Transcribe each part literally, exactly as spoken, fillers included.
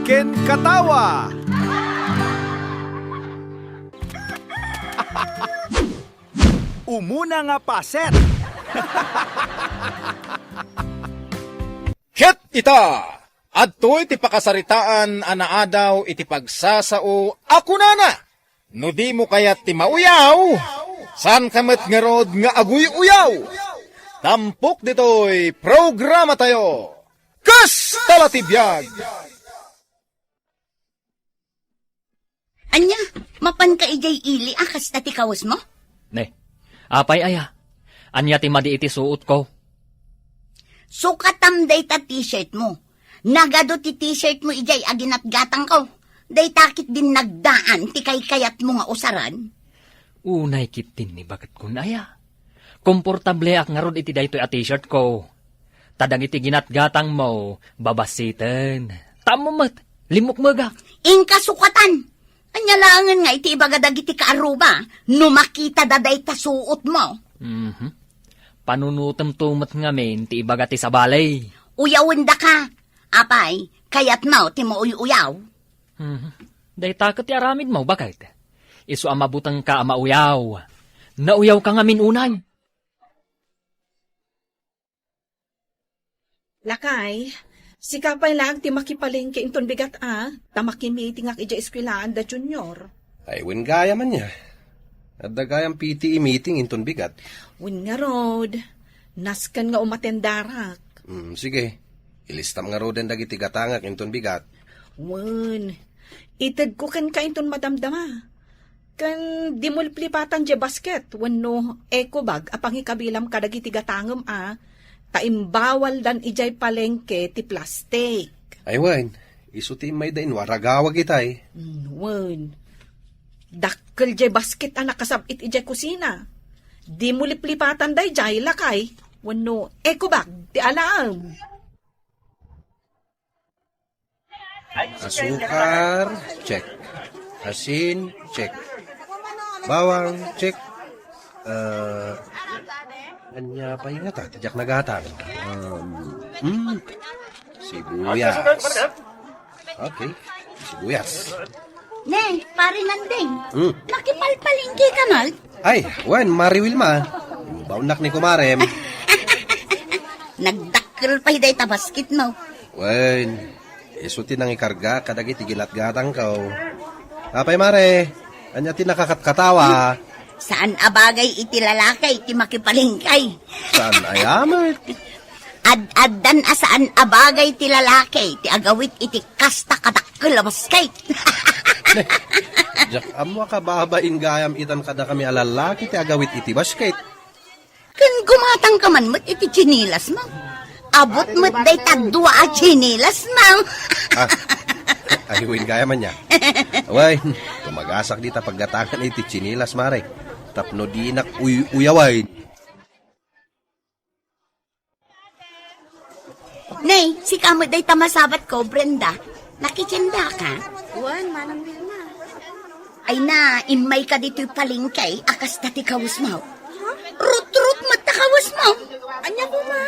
Ken katawa. Umuna nga paset. Ket ita, adtoy ti pakasaritaan a naadaw iti pagsasao a kunana, "No dimo kayat ti mauyaw, saanka met ngarud nga aguy-uyaw." Tampok ditoy programatayo, Kasta la ti biag! Ania, mapanka idiay ili a kasta ti kawesmo? Ne, apay aya? Ania ti madi iti suotko? Sukatam dayta t-shirtmo. Nagadu ti t-shirtmo idiay a ginatgatangko. Dayta ket dinnagdaan ti kaykayatmo nga usaran. Unay ketdin ni baket kun aya. Komportableak ngarud iti daytoy a t-shirtko. Ta dagiti ginatgatangmo, babassiten. Ta ammom met, limmukmegak. Inka sukatan! Ania laengen nga iti ibaga dagiti kaaruba no makitada dayta suotmo? Mhm. Panunotemto met ngamin ti ibaga ti sabali. Uyawendaka. Apay, kayatmo ti mauy-uyaw? Mhm. Dayta ket ti aramidmo, baket. Isu a mabutengka a mauyaw. Nauyawka ngamin unay. Lakay, sika pay laeng ti makipalengke inton bigat a, ta makimitingak idiay eskuelaan da Junior. Ay, wen gayam ania. Adda gayam P T A meeting inton bigat. Wen ngarud, nasken nga umatendarak. Hmm, sige. Ilistam ngaruden dagiti gatangak inton bigat. Wen, itedko kenka inton madamdama. Ken dimo liplipatan diay basket wenno eco bag a pangikabilam kadagiti gatangem a, ta imbawaldan idiay palengke ti plastik. Ay wen, isu ti immayda inwaragawag itay. Mm, wen. Dakkel diay basket a nakasab-it idiay kusina. Dimo liplipatan daydiay, lakay, wenno eco bag ti alaem. Asukar, check. Asin, check. Bawang, check. Eh, ania pay ngata ti diak nagatang? Um, hmm, sibuyas. Okay, sibuyas. Ne, Pare Nandeng, hmm, makipalpalengke ka met? Ay, wen, Mare Wilma. Imbaonnak ni kumarem. Nagdakkel pay dayta basketmo. Wen, isu ti nangikarga kadagiti ginatgatangko. Apay, Mare, ania ti nakakatkatawa? Saan a bagay iti lalaki ti makipalengke. Saan aya met? Ad-addan a saan a bagay ti lalaki ti agawid iti kasta kadakkel a basket. Ne, diak ammo a kababain gayam itan kadakami a lalaki ti agawid iti basket. Ken gumatangka man met iti tsinilasmo. Abut met dayta dua a tsinilasmo. Ah, ay, wen gayam ania. Wen, tumagasak dita paggatangan iti tsinilas, Mare. Tapno dinak uy-uyawen. Nay, sika met dayta masabatko, Brenda. Nakitiendaka? Wen, Manang Wilma. Ay na, immayka ditoy palengke a kasta ti kawesmo. Ha? Rutrut met ta kawesmo. Ania koma?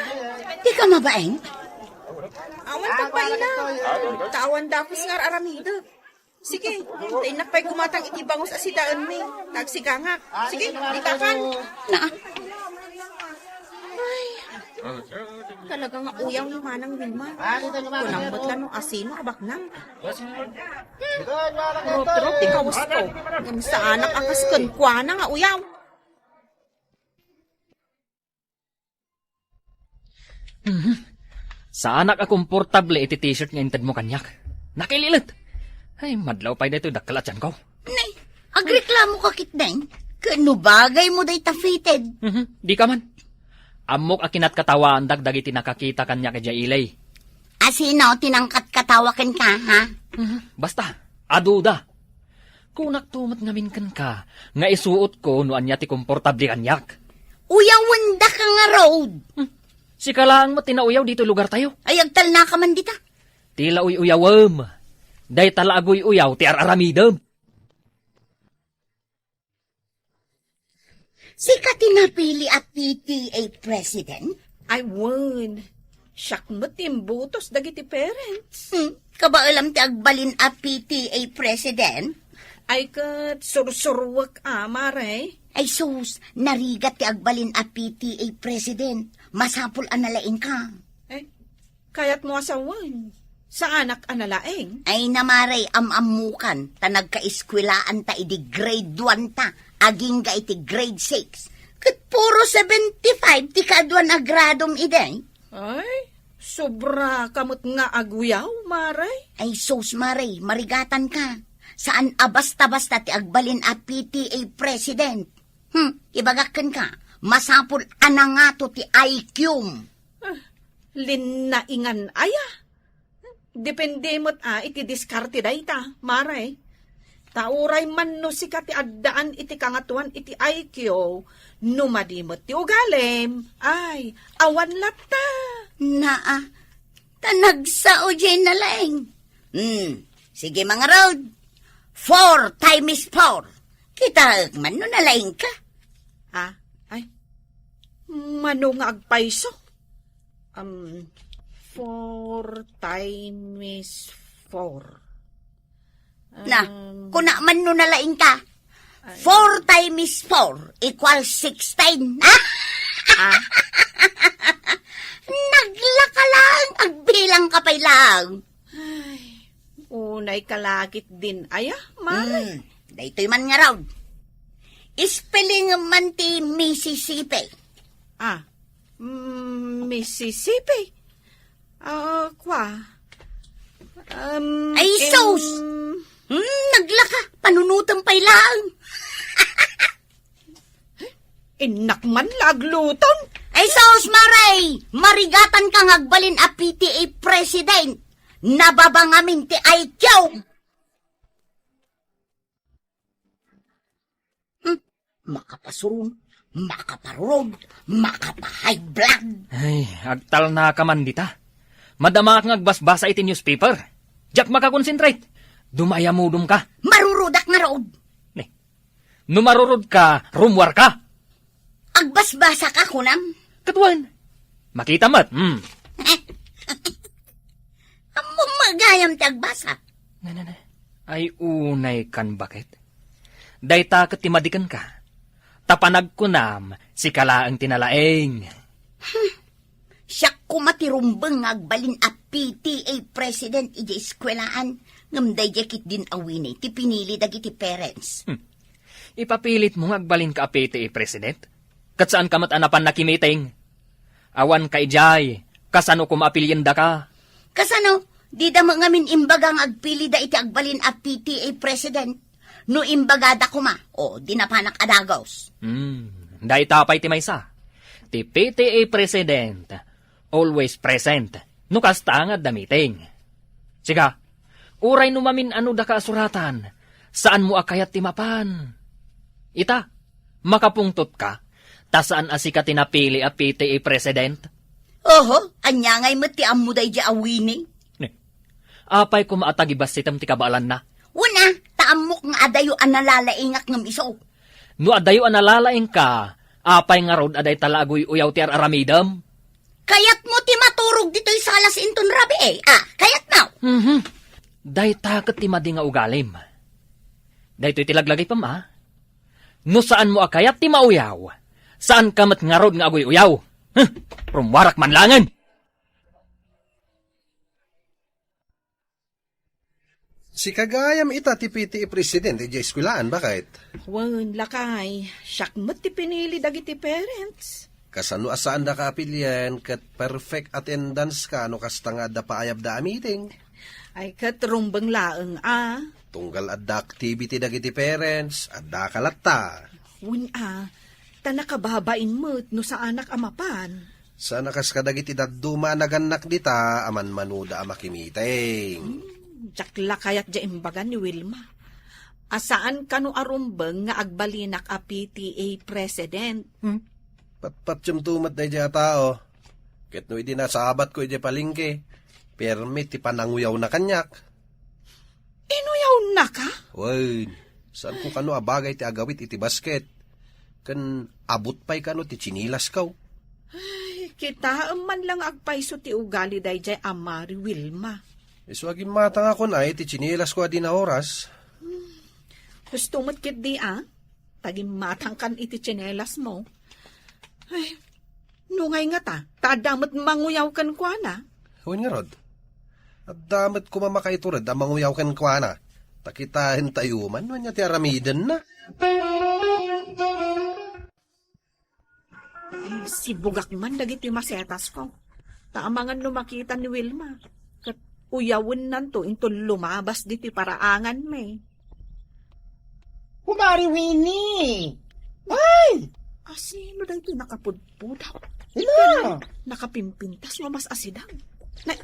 Dika mabain? Awan pagbaina. Ta awan dagus nga ar-aramidek. Sige, ta innak pay gumatang iti bangus a sidaenmi. Tagsigangak. Sige, dikakan. Na. Ay, talaga nga uyaw ni Manang Wilma. Kunam met la no asino a baknang. Rutrut ti kawes ko. Ngem saanak a kas kenkuana nga uyaw. Mhm. Saanak a komportable iti t-shirt nga intedmo kaniak. Nakililet. Ay, madlaw pay daytoy dakkel a tianko. Nay, agreklamo ka ketdin? Ken no bagaymo dayta fitted. Mhm. Dika man. Ammok a kinatkatawaandak dagiti nakakita kaniak idiay ili. Asino ti nangkatkatawa kenka, ha? Mhm. Basta, aduda. Kunakto met ngamin kenka nga isuotko no ania ti komportable kaniak. Uyawendaka ngarud. Hmm. Sika laeng met ti nauyaw ditoy lugartayo. Ay, agtalnaka man dita. Ti la uy-uyawem. Dayta la aguy-uyaw ti ar-aramidem. Sika ti napili a P T A president? Ay, wen. Siak met ti imbutos dagiti parents. Hmm, kabaelam ti agbalin a P T A president? Ay ket sursuruek a, Mare. Ay sus, narigat ti agbalin a P T A president. Masapul a nalaingka. Eh, kayatmo a sawen, saanak a nalaing? Ay na, Mare, am-ammokan, ta nagkaeskuelaan ta idi grade one ta, agingga iti grade six. Ket puro seventy-five ti kaaduan a gradom idi. Ay, sobra ka met nga aguyaw, Mare. Ay sus, Mare, marigatanka. Saan a basta-basta ti agbalin a P T A president. Hmm, ibagak kenka, masapul a nangato ti I Q-m. Ah, linnaingan aya. Depende met a iti diskarte dayta, Mare. Ta uray man no sika ti addaan iti kangatoan iti I Q, no madi met ti ugalim, ay, awan latta. Naa, ta nagsao diay nalaing. Hmm, sige, mangarud. Four times four. Kitaek man no nalaingka. Ha? Ay, mano nga agpayso? Um, four times four. Na, Um, kuna man no nalaingka. Ay. Four times four equals sixteen. Ah? Naglaka lang, agbilang ka pay lang. Ay, unay ka lakit din aya, Mare. Hmm, daytoy man ngarud. Spelling man ti Mississippi. Ah, mm, Mississippi? Ah, kwa. Um, Ay, sus! Hmm, naglaka, panunutan pay lang. Innak man la agluton. Ay, sus, Mare! Marigatan ka nga agbalin a P T A president. Nababa ngamin ti I Q. Hmm, makapasurun, makaparurod, makapa-high blood. Ay, agtalnaka man dita. Madamaak nga agbasbasa iti newspaper. Diak makakonsentrate. Dumayamudom ka. Marurudak ngarud. Ne. No marurod ka, rummuar ka. Agbasbasa ka, kunam? Ket wen. Makita met, hmm. Ammom nga agayam ti agbasa. Na, na, na. Ay, unay kan baket. Dayta ket ti madi kenka. Ta panagkunam, sika laeng ti nalaing. Hmm. Siak koma ti rumbeng nga agbalin a P T A president idiay eskuelaan, ngem daydiay ketdin a Winnie ti pinili dagiti parents. Hmm. Ipapilitmo nga agbalinka a P T A president? Ket saanka met a napan nakimiting? Awanka idiay, kasano koma a piliendaka? Kasano? Dida met ngamin imbaga nga agpilida iti agbalin a P T A president. No imbagada koma, o, di napanak a dagus. Hmm, dayta pay ti maysa. Ti P T A president, always present no kasta nga adda meeting. Siga, uray no mamin-ano daka a suratan, saanmo a kayat ti mapan. Ita, makapungtotka, ta saan a sika ti napili a P T A president? Oho, ania ngay met ti ammo daydiay a Winnie? Ne, apay koma a tagibassitem ti kabaelanna? Wen a, ta ammok nga adayo a nalalaingak ngem isu. No adayo a nalalaingka, apay ngarud a dayta la aguy-uyaw ti ar-aramidem? Kayatmo ti maturog ditoy salas inton rabii, a? Kayatmo? Mhm. Dayta ket ti madi nga ugalim. Daytoy ti laglagipem, a? No saanmo a kayat ti mauyaw, saanka met ngarud nga aguy-uyaw. Huh! Rummuarak man laengen! Sika gayam ita ti P T A president idiay eskuelaan, baket? Wen, lakay, siak met ti pinili dagiti parents. Kasano a saandaka a pilien ket perfect attendance ka no kasta nga adda paayabda a meeting? Ay, ket rumbeng laeng a. Tunggal adda activity dagiti parents, addaka latta. Wen a, ta nakababain met no saanak a mapan. Saan a kas kadagiti dadduma a nagannak dita a manmanuda a makimiting. Hmm, diak la kayat diay imbaga ni Wilma. A saan kano a rumbeng nga agbalinak a P T A president. Hmm? Patpatiem to met daydiay a tao. Ket no idi nasabatko idiay palengke, permi ti pananguyawna kaniak. Inuyawnaka? Wen, saanko kano a bagay ti agawid iti basket. Ken abut pay kano ti tsinilasko. Ay, Kitaem man lang agpayso ti ugali daydiay a Mari Wilma. Isu a gimmatangakon ay ti tsinelas ko a di naoras. Husto met ketdi a, ta gimmatangkan iti tsinelas mo. Ay, nungay ngata, ta adda met manguyaw kenkuana. Wen ngarud, adda met koma makaitured a manguyaw kenkuana. Ta kitaentayo man no ania ti aramidenna. Sibugak man dagiti masetasko. Ta amangan no makita ni Wilma, ket uyawennanto inton lumabas ditoy paraanganmi. Kumari Winnie! Ay! Asino daytoy nakapudpudaw? Ina! Nakapimpintas nga mas asidang. Na,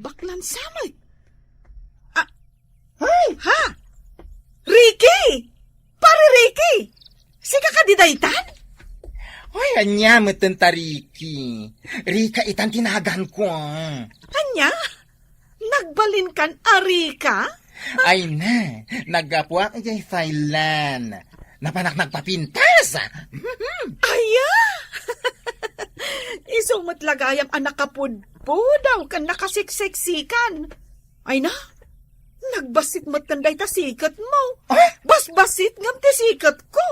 baklan samay. Ah, Ay! Ha? Ricky! Pare Ricky! Sika kadi daytan? Ay, ania met ta Ricky. Rika itan ti naganko. Ania? Nagbalinkan a Rika? Ay na, naggapuak idiay Thailand. Napanak nagpapintas. Aya! Isu met la gayam a nakapudpudaw ken nakasikseksikan. Ay na, nagbassit metten dayta siketmo. Ah? Basbassit ngem ti siketko.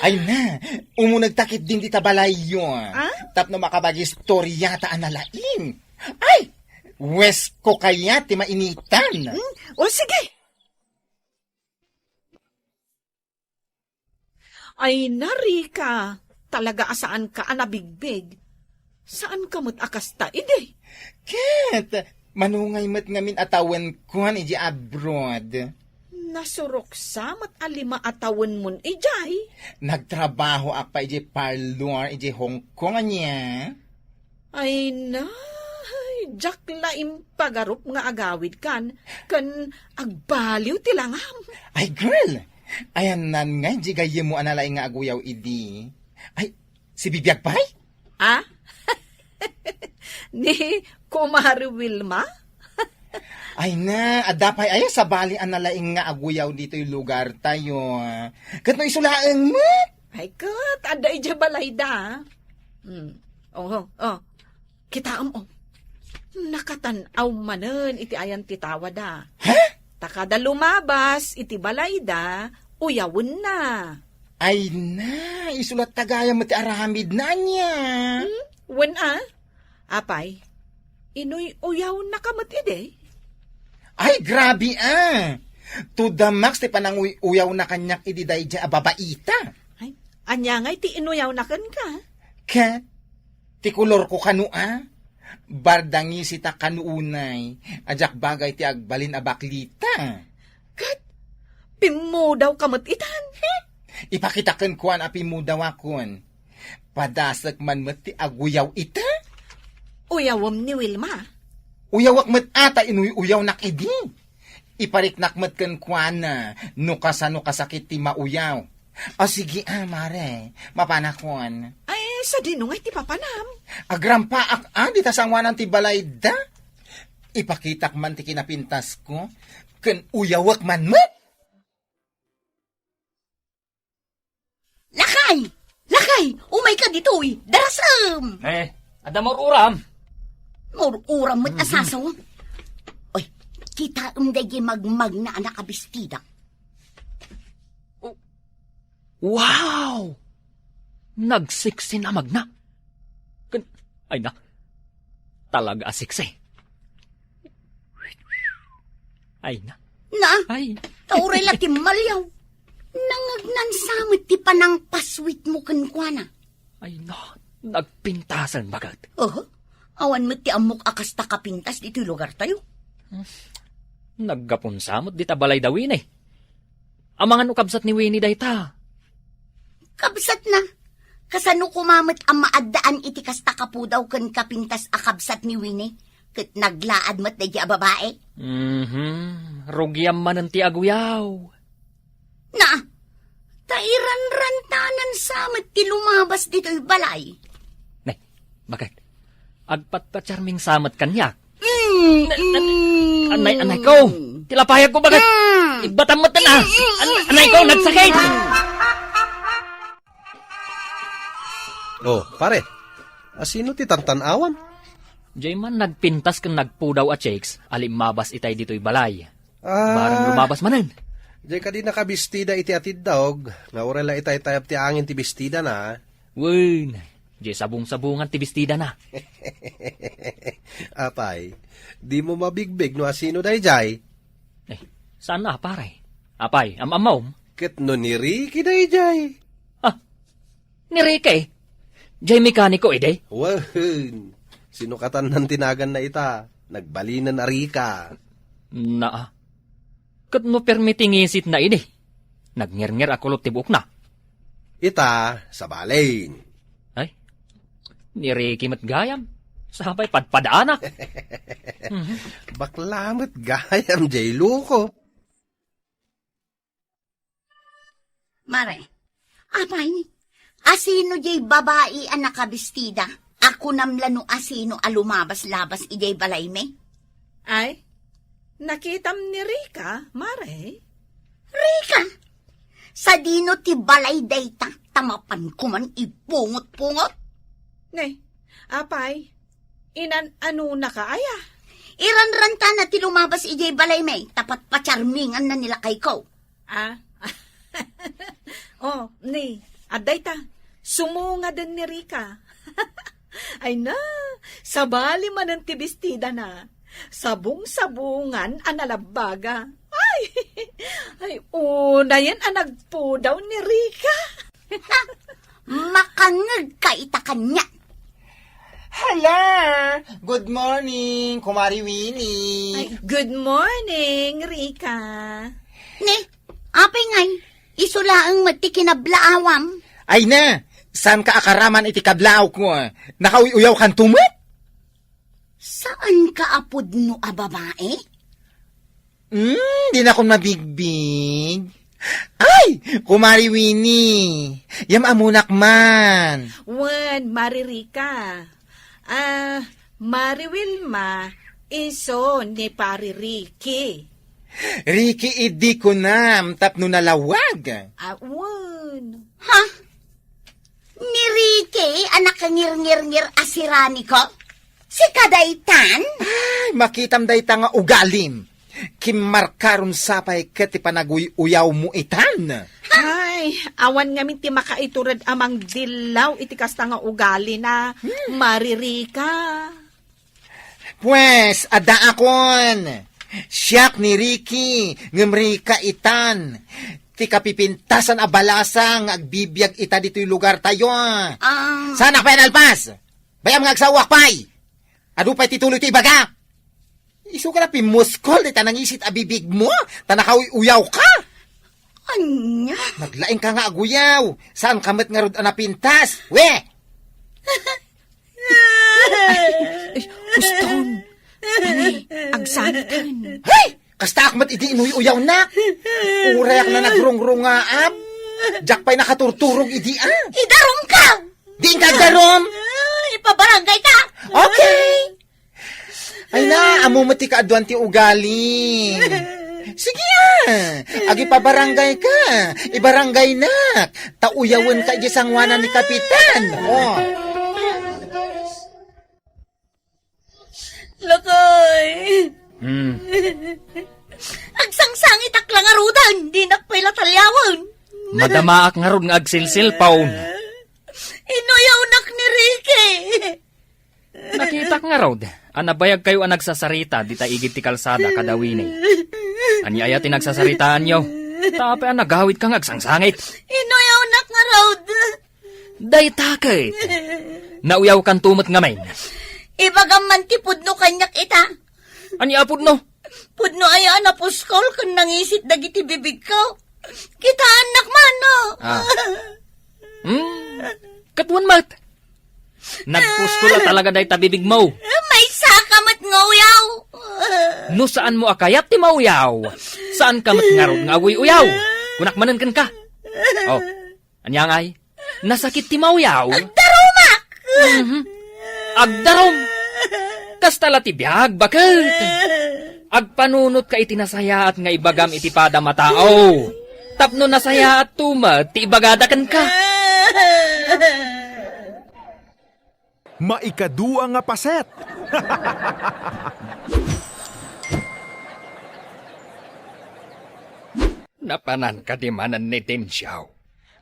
Ay na, umunegta ketdin dita balayyo. Ah? Tapno makapag-istoriata a nalaing. Ay, wesko kayat ti mainitan. Hmm? O sige. Ay na, Rika, talaga a saanka a nabigbig. Saanka met a kasta idi? Ket, manungay met ngamin a tawenko idi abroad. Nasuroksa met a lima a tawenmon idiay. Nagtrabahoak pay idi parlor idi Hong Kong ania. Ay na, diak la impagarup nga agawidkan, ken agbaliw ti langam. Ay, girl, ayanna ngay di gayyemmo a nalaing nga aguyaw idi. Ay, si Bibiag pay? Ah? Ni Kumare Wilma? Ay na, adda pay aya sabali a nalaing nga aguyaw ditoy lugartayo. Ket no isu laeng met? Ay ket, adda idiay balayda. Hmm. Oh, oh. Kitaem, oh. Nakatan-aw manen iti ayan ti tawada. Ha? Ta kada lumabas iti balayda, uyawenna. Ay na, isu latta gayam met ti aramidna ania. Hmm? Wen a? Apay, inuy-uyawnaka met idi? Ay, grabe a! Two the max ti pananguy-uyawna kaniak idi daydiay a babaita. Ay, ania ngay ti inuyawna kenka? Ket, ti kolorko kano a? Bardangisita kano unay, a diak bagay ti agbalin a baklita. Ket, pimmudawka met itan? Hmm? Ipakita kenkuana a pimmudawakon. Padasek man met ti aguyaw ita? Uyawem ni Wilma? Uyawek met a ta inuy-uyawnak idi. Ipariknak met kenkuana no kasano kasakit ti mauyaw. O sige a, mare, mapanakon. Ay, sadino ngay ti papanam? Agrampaak a dita sangoanan ti balayda. Ipakitak man ti kinapintasko, ken uyawek man met. Lakay! Lakay! Umayka ditoy! Darasem! Eh, adda maur-uram? Maur-uram met a sasaw. Oy, kitaem daydiay magmagna a nakabistida. Oh. Wow! Nagsiksin a magna. Ken, ay na, talaga a siksi. Ay na. Na? Ay. Ta uray la timmaliaw. Nangagnan sa met ti panangpaswitmo kenkuana. Ay na, nagpintasen baket. Oho, awan met ti ammok a kasta kapintas ditoy lugartayo. Naggapon sa met dita balayda Winnie. Amangan no kabsat ni Winnie dayta. Kabsatna. Kasano koma met a maaddaan iti kasta kapudaw ken kapintas a kabsat ni Winnie? Ket naglaad met daydi a babai? Mhm. Rugiam manen ti aguyaw. Na, ta iranrantanan sa met ti lumabas ditoy balay. Ne, baket? Agpatpatiarming sa met kaniak. Mm, Na, na, mm. Anay, anay ko. Ti lapayag ko, baket? Mm. Igbatam met na. Mm, mm, An-, mm, anay ko, mm. Nagsakit. Oh, pare. Asino ti tantan-awam? Jay man nagpintas ken nagpudaw a chicks a limmabas itay ditoy balay. Ah. Barang lumabas manen. Jay kadi nakabistida iti atiddog, nga uray la itaytayab ti angin ti bestidana. Wen, jay sabong-sabongan ti bestidana. Apay, dimo mabigbig no asino dayjay? Eh, saan a, pare? Apay, am-ammom? Ket no ni Ricky dayjay? Ah, ni Ricky? Jay mekaniko idi? Wen, sino katan nan tinaganna ita? Nagbalinen a Rica. Naa. Ket no permi ti ngisitna idi? Nagngirngir a kulot ti buokna. Ita, sabalen. Ay, ni Ricky met gayam. Sapay padpadaanak. Mhm. Bakla met gayam, jay loko. Mare, apay, asino jay babai a nakabistida? Akunam la no asino a lumabas-labas idiay balaymi? Ay, nakitam ni Rica, mare? Rica? Sadino ti balay dayta ta mapanko man ipungot-pungot? Ne, apay, inan-anonaka aya? Iranrantana ti lumabas idiay balaymi, ta patpacharminganna ni lakayko. Ah? Oh, ni, adda ita. Sumungaden ni Rica. Ay na, sabali manen ti bestidana. Sabong-sabongan a nalabbaga. Ay, ay, unayen a nagpudaw ni Rica. Makangngegka ita kaniak. Hala! Good morning, Kumari Winnie. Ay, good morning, Rica. Ne, apay ngay, isu laeng met ti kinablaawam. Ay na, saanka a karaman iti kablaawko? Nakauy-uyawkanto met? Saanka a pudno a babae? Hmm, dinakon mabigbig. Ay, Kumari Winnie, yam-amonak man. Wen, Mari Rica. Ah, Mari Wilma, isu ni Pari Ricky. Ricky idi kunam tapno nalawag. Ah, wen. Ha? Ni Ricky a nakangirngirngir a siraniko? Sika daytan? Ay, makitam dayta nga ugalim. Kimmarkaron sapay ket ti panaguy-uyawmo itan. Ay, awan ngamin ti makaitured a mangdillaw iti kasta nga ugalina, Hmm. Mari Rica. Pues, addaakon. Siak ni Ricky, ngem Rica itan. Ti kapipintasan a balasang nga agbibiag ita ditoy lugartayo. Ah. Saanak pay a nalpas? Bay-am nga agsaoak pay. Adu pay ti tuloy ti ibaga. Isu ka na pimuskol dayta nangisit a bibigmo, ta nakauy-uyawka. Ania? Naglaingka nga aguyaw. Saanka met ngarud a napintas? We! Ay, uston. Ani, agsangitan. Hay! Kastaak met idi inuy-uyawnak. Urayak na nagrungrungaab. Diak pay nakaturturog idi, ah. Idarumka! Diinka agdarum? Ah, ipabarangayka! Okay. Ay na, ammo met ti kaaduan ti ugali. Sige, ah. Agipabarangayka. Ibarangaynak. Ta uyawenka idiay sangoanan ni Kapitan. Oh. Lakay. Hmm. Agsangsangitak la ngaruden, dinak pay la taliawen. Madamaak ngarud nga agsilsilpaw. Inuyawnak ni Ricky. Nakitak ngarud a nabayagkayo a nagsasarita dita igid ti kalsada kadawini. Ania aya ti nagsasaritaanyo? Ta apay a nagawidka nga agsangsangit? Inuyawnak ngarud. Dayta ket, nauyawkanto met ngamin. Ibagam man ti pudno kaniak ita. Ania a pudno? Pudno aya a napuskol ken nangisit dagiti bibigko. Kitaennak man, no? Ah. Hmm, ket wen met. Nagpuskol a talaga dayta bibigmo. Maysaka met nga uyaw. No saanmo a kayat ti mauyaw, saanka met ngarud nga aguy-uyaw. Kunak manen kenka. Oh, ania ngay? Nasakit ti mauyaw? Agdarumak! Mhm. Agdarum! Kasta la ti biag, baket! Agpanunotka iti nasayaat nga ibagam iti padam a tao. Tapno nasayaatto met ti ibagada kenka. Maikadua nga paset. Napanan kadi manen ni Dencio.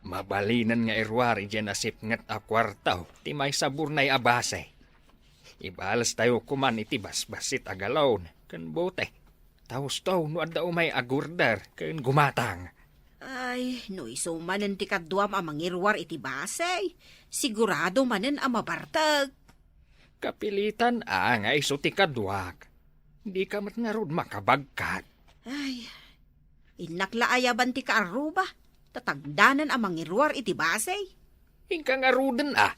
Mabalinen nga iruar idiay nasipnget a kuarto ti maysa a burnay a base. Ibalestayo koman iti basbassit a galon ken bote. Ta husto no adda umay agorder ken gumatang. Ay, no isu manen ti kaduam a mangiruar iti base, sigurado manen a mabartek. Kapilitan a nga isu ti kaduak. Dika met ngarud makabagkat. Ay, innak la ayaban ti kaarruba, ta tangdanan a mangiruar iti base. Inka ngaruden a.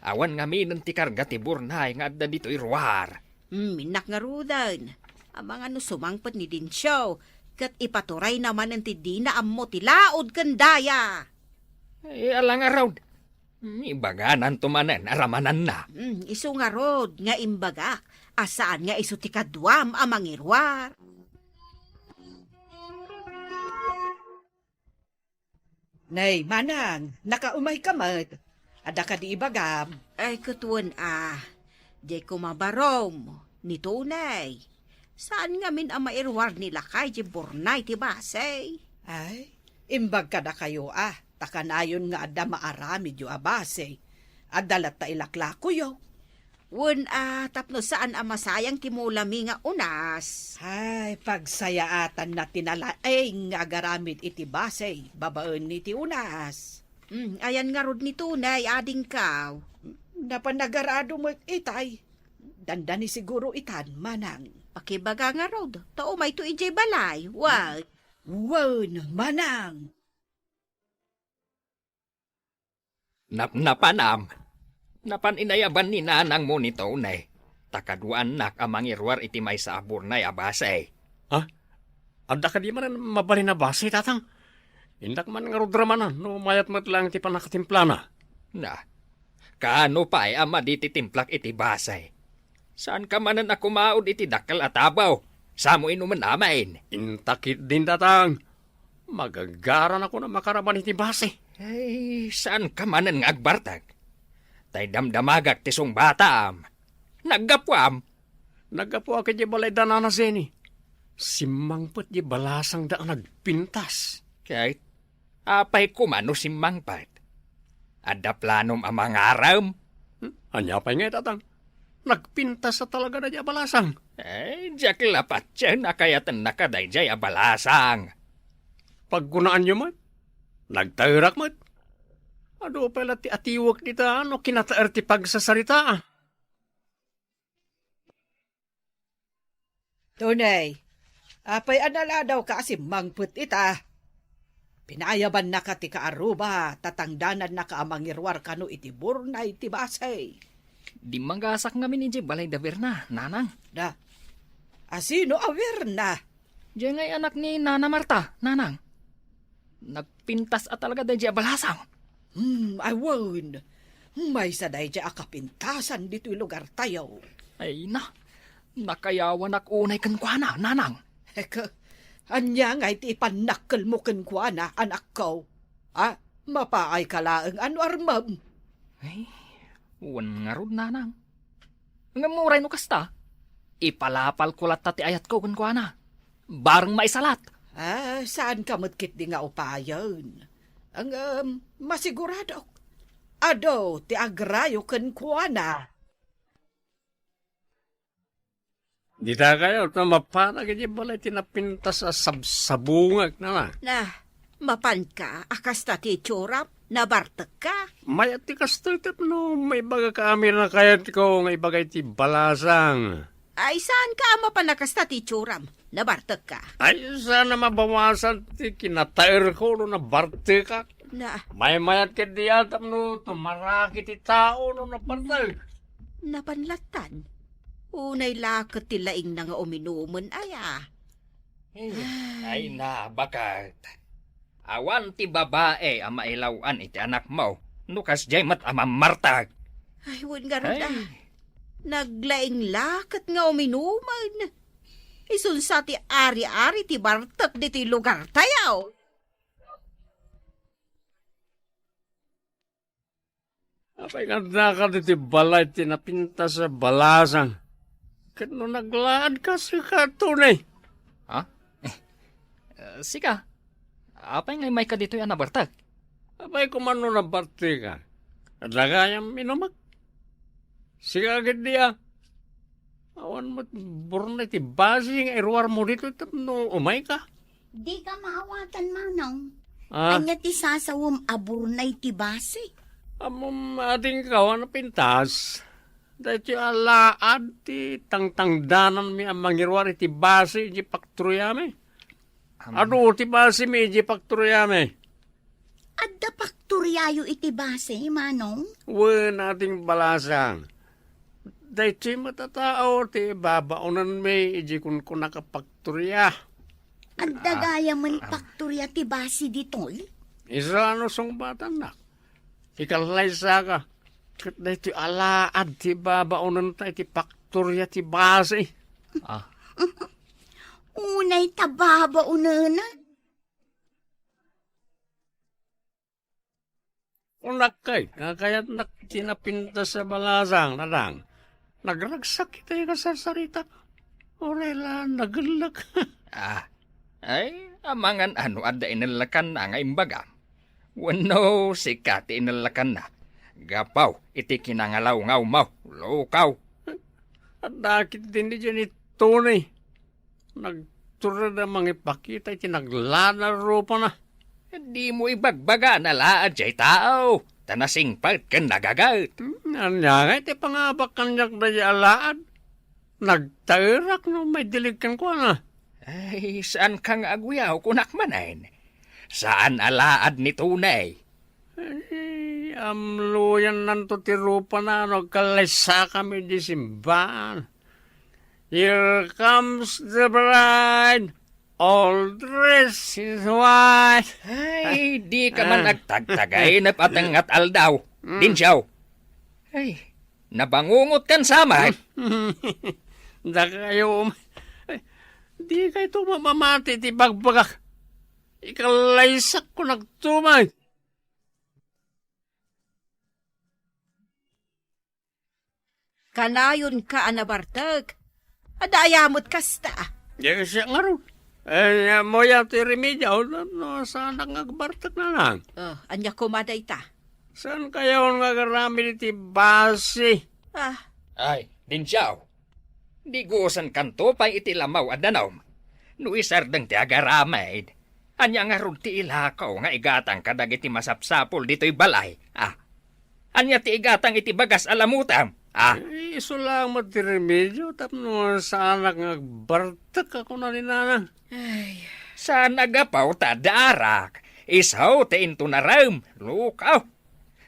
Awan ngaminen ti karga ti burnay nga adda ditoy ruar. Hmm, innak ngaruden. Amangan no sumangpet ni Dencio, ket ipaturayna manen ti dina ammo ti laud ken daya. Ay, ala ngarud. Hmm, ibagananto manen a ramananna. Hmm, isu ngarud nga imbagak, a saan nga isu ti kaduam a mangiruar. Nay, manang, nakaumayka met. Adda kadi ibagam? Ay, ket wen a, diay koma barom, ni Tunay. Saan ngamin a mairuar ni lakay diay burnay ti base? Ay, imbag kadakayo a, ta kanayon nga adda maaramidyo a base. Adda latta ilaklakoyo. Wen a, tapno saan a masayang ti mulami nga unas. Ay, pagsayaatanna ti nalaing nga agaramid iti base babaen iti unas. Hmm, ayan ngarud ni Tunay, adingkaw? Napan nagarado met itay. Dandani siguro itan, manang. Pakibaga ngarud, ta umayto idiay balay, wa? Wen, manang. Napnapanam. Napan inayaban ni nanangmo ni Tony, ta kaduaannak a mangiruar iti maysa a burnay a base. Ha? Adda kadi manen mabalin a base, tatang? Innak man ngarud ramanan no mayat met laeng ti pannakatimplana. Na, kaano pay a madi ti timplak iti base? Saanka manen a kumaud iti dakkel a tabaw, samo inumen amin. Inta ketdin, tatang. Magagaranakon a makaraman iti base. Ay, saanka manen nga agbartek? Tay damdamagak ti sungbataam. Naggapuam? Naggapuak idiay balay da Nana Jenny. Simmangpet diay balasangda a nagpintas. Ket apay koma no simmangpet? Adda planom a mangarem? Hmm? Ania pay ngay, tatang? Nagpintas a talaga daydiay a balasang. Eh, diak la patien a kayatennak kadaydiay a balasang. Pagkunaanyo met, nagtaerak met. Adu pay la ti atiwek dita no kinataer ti pagsasaritaa. Tunay, apay a naladawka a simmangpet ita? Pinaayabannaka ti kaarruba, ta tangdanannaka a mangiruar kano iti burnay ti base. Dimmagasak ngamin idiay balay da Berna, nanang. Da, a sino a Berna? Diay ngay anak ni Nana Marta, nanang. Nagpintas a talaga daydiay a balasang. Hmm, awan. Maysa daydiay a kapintasan ditoy lugartayo. Ay na, nakayawanak unay kenkuana, nanang. Eka, ania ngay ti ipannakkelmo kenkuana, anakko? A, mapaayka laeng a no armem. Ay, wen ngarud, nanang. Ngem uray no kasta, ipalapalko latta ti ayatko kenkuana. Bareng maisalat. Ah, saanka met ketdi nga upayen. Ngem, masiguradok, adu ti agrayo kenkuana. Dita kayo, ta mapanak iti balay ti napintas a sabsabungek, nana. Na, mapanka a kasta ti itsuram? Nabartekka? Mayat ti kastoy tapno maibagak amin a kayatko nga ibaga iti balasang. Ay, saanka a mapan a kasta ti itsuram? Nabartekka? Ay, saan a mabawasan ti kinataerko no nabartekak. Na. Maymayat ketdi a tapno tumaraki ti tao no nabartek. Napan lattan. Unay la ket ti laingna nga uminumen aya. Eh, ay na, baket. Awan ti babae a mailaw-an iti anakmo no kasdiay met a mammartek. Ay, wen ngarud a. Ay. Naglaing la ket nga uminumen. Isunsa ti ari-ari ti bartek ditoy lugartayo. Apay nga addaka ditoy balay ti napintas a balasang? Ket no naglaadka, sika, Tony? Ha? Eh, sika, apay nga immayka ditoy a nabartek? Apay koma no nabartek ka? Adda gayam inumek? Sika ketdi a. Awan met burnay ti basi nga iruarmo ditoy tapno umayka. Dika maawatan, Manong. Ah? Ania ti sasawem a burnay ti basi? Ammom, adingko a napintas. Daytoy a laad ti tangtangdananmi a mangiruar iti basi iti faktoriami. Am- Adu ti basimi iti faktoriami. Adda faktoriayo iti basi, Manong? Wen, ading balasang. Daytoy met a tao ti babaonenmi iti kunkunak a faktoria. Adda Ah, gayamen ah. faktoria ti basi ditoy? Isu a no sungbatannak. Ikallaysaka. Ket daytoy a laad ti babaonenta iti faktoria ti basi. Ah. Unay ta babaonena. Kunak kay, nga kayatnak ti napintas a balasang, Tatang. Nagragsak itay nga sarsaritak. Uray la, nagellek. Ah, ay, amangan ano adda inellekanna nga imbagam. Wenno sika ti inellekanna. Gapu iti kinangalawngaw mo, lukaw. Adda ketdi ni Tony. Nagtured a mangipakita iti naglana rupana. Dimo ibagbaga a nalaad jay tao, ta nasingpet ken nagaget. Hmm, ania ngay ti pangabak kaniak daydi a laad? Nagtaerak no maidilig kenkuana. Ay, saanka nga aguyaw, kunak manen. Saan a laad ni Tony. Ay, amluyannanto ti rupana no agkallaysakami idiay simbaan. "Here comes the bride, all dressed in white." Ay, dika man Ah. agtagtagay, napatengngat aldaw. Mm. Dinsiaw. Ay, nabangungotkan sa met. Dakayo, um, ay, dikayto mamamati ti bagbagak. Ikallaysakko nagtumay. Kanayonka a nabartek. Adda aya met kasta. Di siak ngarud. Eh, ammoyo ti remedio, no, no, saanak nga agbartek, Nanang. Oh, ania koma dayta? Saankayon nga agaramid iti basi? Ah. Ay, dinsiaw. Digusankanto pay iti lamaw a danum. No isardeng ti agaramid, ania ngarud ti ilako nga igatang kadagiti masapsapul ditoy balay? Ah, ania ti igatang iti bagas a lamutam? Ah? Eh, isu laeng met ti remedio tapno saanak nga agbartek a kuna ni Nanang. Ay. Saan a gapu ta adda arak. Isu ti inton arem, lukaw.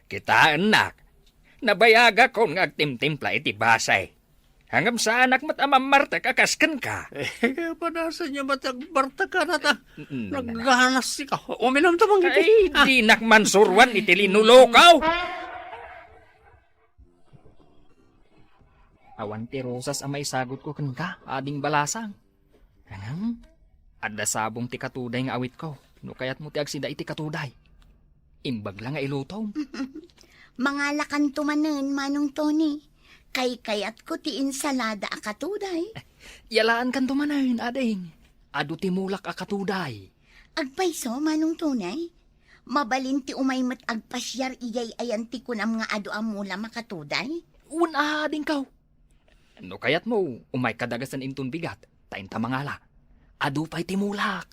Kitaennak. Nabayagakon nga agtimtimpla iti basi. Ngem saanak met a mammartek a kas kenka. Eh, padasenyo met agbartek a, Tatang. Mm. Nagganas sika. Uminumto man iti. Ay, Ah. dinak mansuruan iti lino, lukaw. Awan ti rosas a maisagutko kenka, ading balasang. Ngem, adda sabong ti katuday nga awitko, no kayatmo ti agsida iti katuday. Imbag la nga ilutom. Mangalakanto manen, Manong Tony. Kaykayatko ti insalada a katuday. Yalaankanto manen, ading. Adu ti mulak a katuday. Agpayso, Manong Tony. Mabalin ti umay met agpasiar idiay ayan ti kunam nga adu a mulam a katuday. Wen, adingko. No kayatmo, umayka dagasen inton bigat, ta inta mangala. Adu pay ti mulak.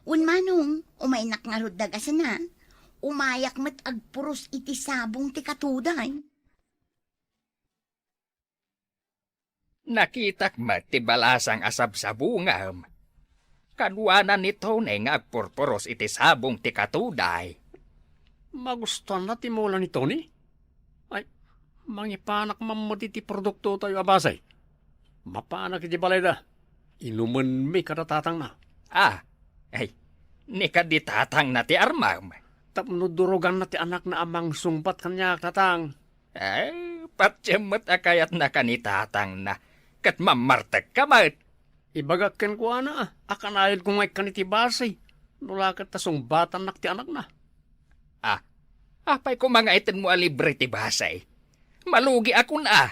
Wen, Manong, umaynak ngarud dagasen a. Umayak met agpuros iti sabong ti katuday. Nakitak met ti balasang a sabsabungam. Kaduana ni Tony nga agpurpuros iti sabong ti katuday. Magustuanna ti mula ni Tony? Ay, mangipanak man met iti produktotayo a basi. Mapanak iti balayda. Inumenmi kada tatangna. Ah, ay, ni kadi tatangna ti armam. Tapno duroganna ti anakna a mangsungbat kaniak, Tatang. Ay, patiem met a kayatnaka ni tatangna, ket mammartekka met. Ibagak kenkuana a kanayonko nga ikkan iti basi, no la ket ta sungbatannak ti anakna. Ah, Apay koma nga itedmo a libre ti basay? Malugiakon a.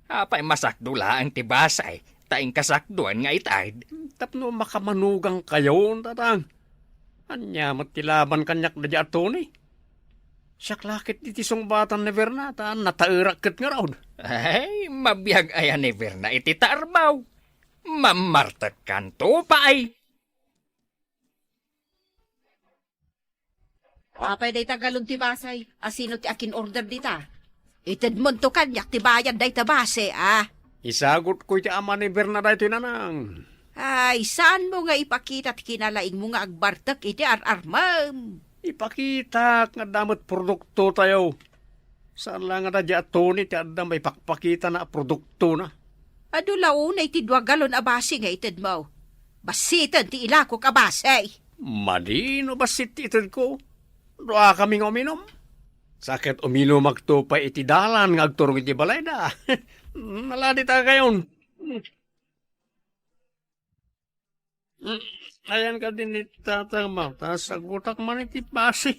Apay masakdo laeng ti basay, ta inkasakdoan nga ited? Tapno makamanugang kayon, tatang. Ania met ti laban kaniak daydiay a Tony? Siak la ket iti sungbatan ni Berna, ta nataerak ket ngarud. Ay, mabiag aya ni Berna iti taermo. Mammartekkanto pay. Apay dayta galon ti basay? Asino ti akin-order dita? Itedmonto kaniak ti bayad dayta base, a? Isagutko iti ama ni Berna daytoy, nanang. Ay, saanmo nga ipakita ti kinalaingmo nga agbartek iti ar-armem? Ipakitak nga adda met produktotayo. Saan la nga daydiay a Tony ti adda maipakpakitana a produktona. Adu la unay ti dua galon a base nga itedmo. Bassiten ti ilakok a base. Madi no bassit ti itedko. Duakami nga uminum. Sa ket uminumakto pay iti dalan nga agturong iti balayda. Naladi ta kayon. Mm, ayan ka din ni Tatang Mau, ta sagutak man iti base.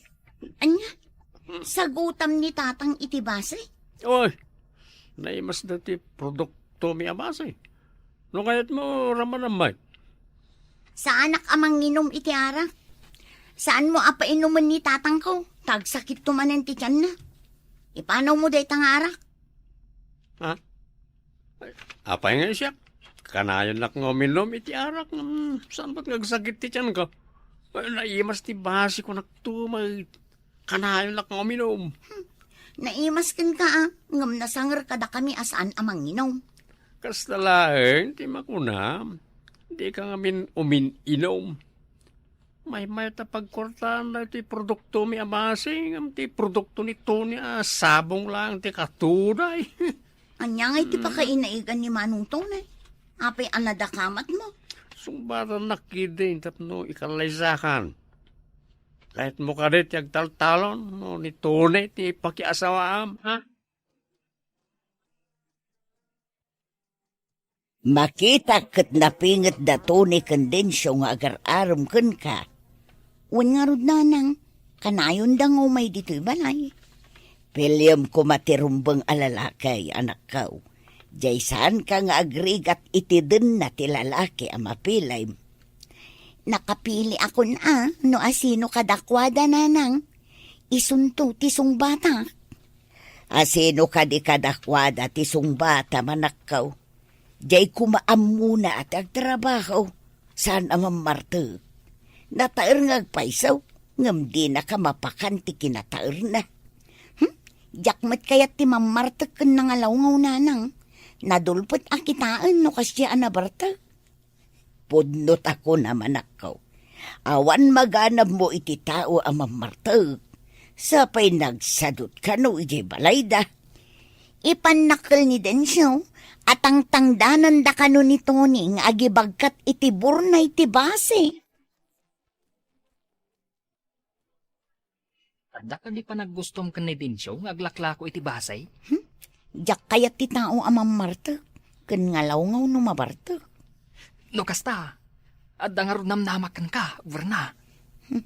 Ania? Sagutam ni Tatang iti base? Oy, naimas da ti produkto mi a base. No kayat mo, ramanam, may. Saanak a manginum iti arak. Saan mo a painumen ni tatangko? Tagsakit to manen ti tianna. Ipanaw mo dayta nga arak? Ha? Apay nga siak? Kanayon nak nga uminum iti arak. Hmm, saan ba't nga agsakit ti tiyan ka? Ay, naimas ti basi ko naktumay. Kanayon nak nga uminum. Hmm. Naimas ken ka, ah. Ngem nasanger kadakami a saan a manginum. Kasta laeng ti makuna, di ka ngamin umin-inum. Maymay ta pagkuartaan daytoy produkto mi a basi, ngem ti produkto ni Tony a sabong laeng ti katuday. Ania ngay ti Hmm. pakainaigan ni Manong Tony? Apay a nadakamat mo? Sungbatannak idi tapno ikallaysakan. Kayatmo kadi ti agtaltalon no ni Tony ti pakiasawaam, ha? Makitak ket napinget da Tony ken Dencio nga agar-arem kenka. Wen ngarud, nanang, kanayonda nga umay ditoy balay. Piliem koma ti rumbeng a lalaki, anakko. Diay saanka nga agrigat iti denna ti lalaki a mapilim. Nakapiliakon a no asino kadakuada, nanang. Isunto ti sungbatak. Asino kadi kadakuada ti sungbatam, anakko? Diay koma ammona a ti agtrabaho, saan a mammartek. Nataer nga agpayso, ngem dinaka mapakan ti kinataerna. Hmm? Diak met kayat ti mammartek ken nangalawngaw, nanang. Nadulpet a kitaen no kasdiay a nabartek. Pudno ta kunam, anakko. Awan maganabmo iti tao a mammartek. Sapay nagsadut kano idiay balayda. Ipannakkel ni Dencio a tangtangdananda kano ni Tony nga agibagkat iti burnay ti basi. Adda kadi panaggustom ken ni Dencio nga aglaklako iti basi? Hmm? Diak kayat ti tao a mammartek ken ngalawngaw no mabartek. No kasta, adda ngarud namnamak kenka, Berna. Hmm.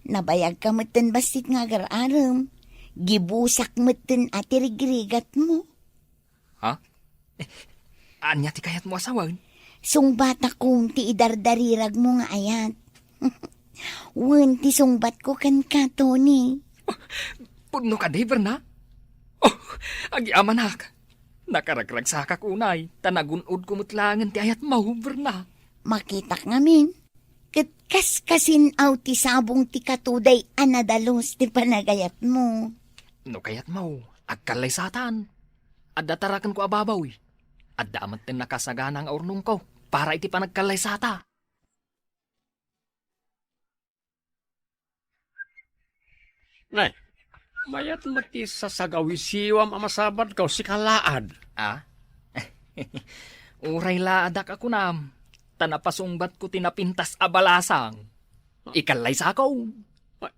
Nabayagka metten bassit nga agar-arem. Gibusak metten a ti rigrigatmo. Ha? Ania ti kayatmo a sawen? Sungbatakon ti idardariragmo nga ayat. Wen ti sungbatko kenka, Tony. Pudno kadi, Berna? Oh, agyamanak. Nakaragragsakak unay, ta nagun-odko met laengen ti ayatmo, Berna. Makitak ngamin. Ket kaskasin-aw ti sabong ti katuday a nadalus ti panagayatmo. No kayatmo, agkallaysatan. Adda tarakenko a baboy. Adda a metten nakasagana nga urnongko para iti panagkallaysata. Nay, mayat met ti sasagawisiwam a masabadko, sika laad. Ah? Uray laadak a kunam, ta napasungbatko ti napintas a balasang. Ikallaysako. Ay,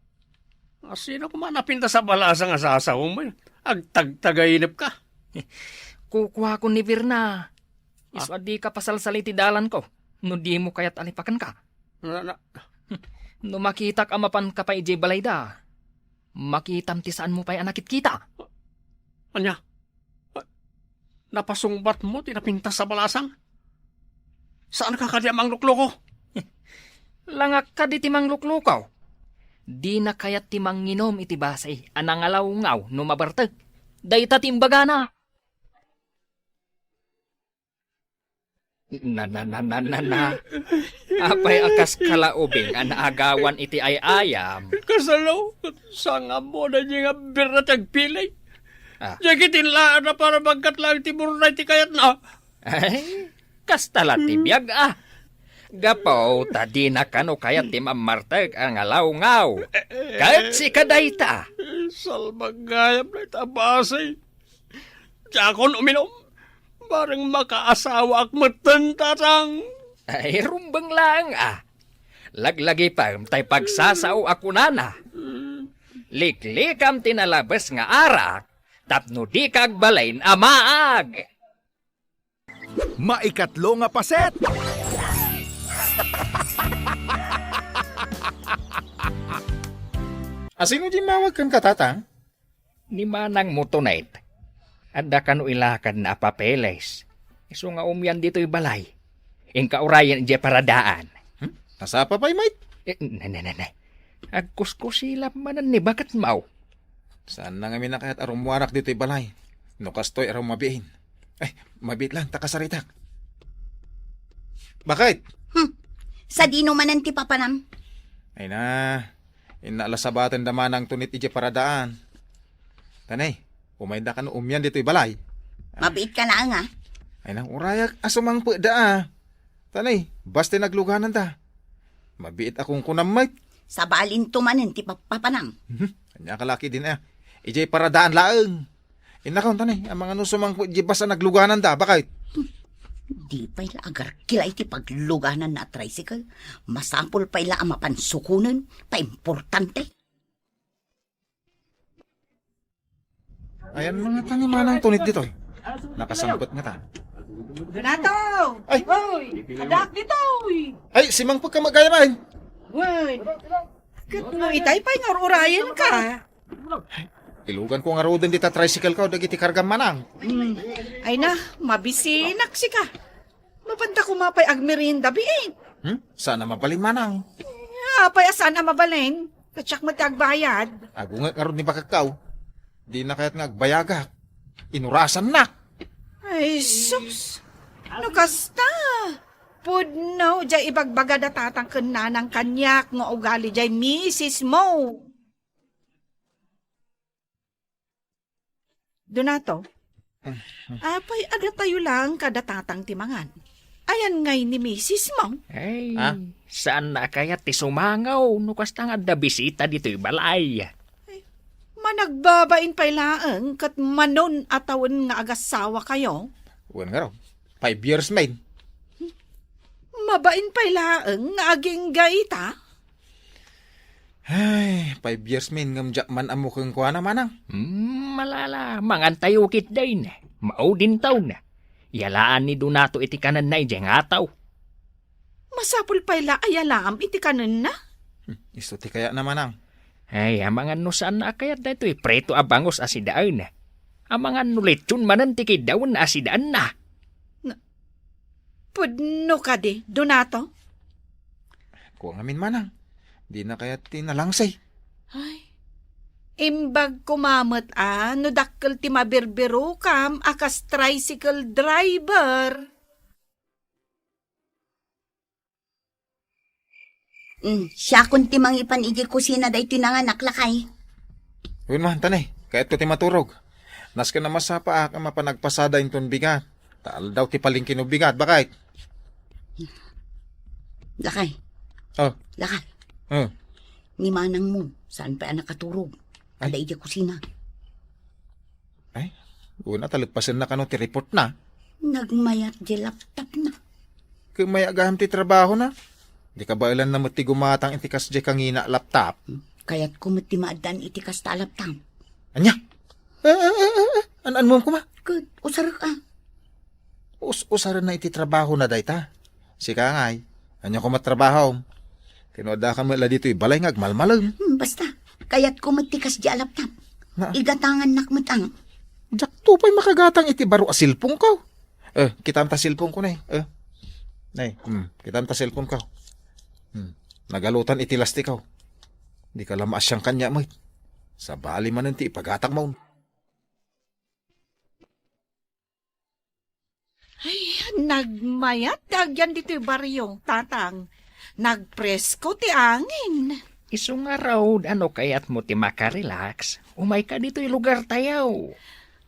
asino koma napintas a balasang a sasawem? Agtagtagainep ka. Kukuakon ni Berna. Isu Ah? a dika pasalsali ti dalanko, no dimo kayat a lipakenka. Na, na, No makitak a mapanka pay idiay balayda, Makitam ti saanmo pay a nakitkita. Ania? Napasungbatmo ti napintas a balasang? Saanka kadi a manglukloko? Langak kadi ti manglukloko. Dina kayat ti manginom iti basi a nangalawngaw no mabartek. Dayta ti imbagana. Na, na, na, na, na, na. Apay a kas kalaubing a naagawan iti ay-ayam? Kasano? Sangam mo na di nga birra ti agpili. Ah. Diay kitin laeng na para bagkat laeng ti burna iti kayatna. Ay, kasta la ti biag, ah. Gapu ta dina kano kayat ti mammartek a ngalawngaw. Ket sika dayta. Salbag gayam dayta a basi. Diakon uminom. Bareng makaasawaak metten, Tatang. Ay, rumbeng laeng, ah. Laglagipem tay pagsasao a kunana. Liklikam ti nalabes nga arak tapno dika agbalin a maag. Maikatlo nga paset. Asino dimmawag kenka, Tatang? Ni manangmo Tonet. Adda kano ilakadna a papeles. Isu nga umian ditoy balay. Inka urayen idiay paradaan. Hmm? Nasapa pay met? Eh, ne, ne, ne, ne. Agkuskusilap manen ni baketmo. Saanna ngamin a kayat a rummuarak ditoy balay. No kastoy, aram mabiin. Ay, mabiit lang, ta kasaritak. Bakit? Hmm. Sadino manen ti papanam? Ay na, inna la sabaten da manang Tonet idiay paradaan. Tanay, umayda kano umian ditoy balay. Mabiit ka laeng, ah. Ay na, urayak a sumangpet da, ah. Tanay, basta nagluganan da. Mabiit a kunkunam met. Sabalinto manen ti papapanam. Mhm. Ania ka laki din, ah. Idiay paradaan laeng. Innakon, tanay, amangan no sumangpet di basta nagluganan da, bakit? Di pay la agarkila iti pagluganan na a tricycle. Masapul pay la a mapan sukonen, ta importante. Ayan mga tani manang Tonet ditoy. Nakasangpet nga ta. Donato! Ay! Hoy! Adak ditoy! Ay, simangpet ka magayam ay! Hoy! Ket no itay pay nga ur-urayen ka. Ilugan ko ngaruden dita tricycle ko, dagiti kargam manang. Hmm. Ay na, mabisinak sika. Mapanta koma pay agmerienda, biit. Hmm? Saan a mabalin manang? Apay a saan a mabalin? Ket siak met ti agbayad. Agunget ngarud ni bakakkaw. Di na kayat nga agbayagak. Inurasannak. Ay, sus. No kasta, pudno diay ibagbaga da tatang ken nanang kaniak nga ugali diay misis mo. Donato, apay adda tayo lang kada tatang ti mangan? Ayan ngay ni misis mo? Ay, saan na kayat ti sumangaw no kasta nga adda bisita ditoy balay? Ay, managbabain pay laeng ket manon a tawen nga agasawa kayo? Wen nga raw, five years main. Mabain pay laeng nga agingga ita? Ay, five years main ngem diak man ammo kenkuana, manang. Hmm, malala, mangan tayo ketdin. Maudin taon. Yalaan ni Donato iti kanenna idiay nga ataw. Masapul pay la a yalaam iti kanenna? Hmm, isu ti kayatna, manang. Ay, amangan no saan na a kayat daytoy prito a bangus a sidaen. Amangan no lechon manen ti kiddawen a sidaenna. Na, pudno kadi, Donato? Kua ngamin manang, di na kayat ti nalangse. Ay, imbag koma met a no dakkel ti mabirbirokam a kas tricycle driver. Mm, siakon ti mangipan idiay kusina daytoy nanganak, lakay. Wen man, tanay, kayatko ti maturog. Nasken a masapaak a mapan agpasada inton bigat. Ta aldaw ti palengke no bigat, bakit? Lakay. Oh. Lakay. Oh. Ni manang mo, saan pay a nakaturog? Ay. Adda idiay kusina. Ay, una ta leppasenna kano ti report na. Nagmayat di laptop na. Ket mayat gayam ti trabaho na. Di kabaelan na met ti gumatang iti kasdiay kangina a laptop. Hmm, kayatko met ti maaddaan iti kasta a laptop. Ania? Eh, eh, eh, eh, eh. An-, anmuem koma? Ket usarek a. Us-, usaren na iti trabaho na dayta. Sika ngay, ania koma trabaho? Ket no adda ka met la ditoy balay nga agmalmalem. Hmm, basta. Kayatko met ti kasdi a laptop. Na? Igatangannak met ang. Diakto pay makagatang iti baro a cellphone ko. Eh, kitam ta cellphone ko, nay. Eh. Nay, hmm, kitam ta cellphone ko. Hmm. Nagalutan iti lastik ko. Di ka la maasian kaniak met. Sabali manen ti ipagatang mo. Ay, nagmayat ti agyan ditoy barrio, Tatang. Nagpresko ti angin. Isu ngarud, no kayatmo ti makarelax, umayka ditoy lugartayo.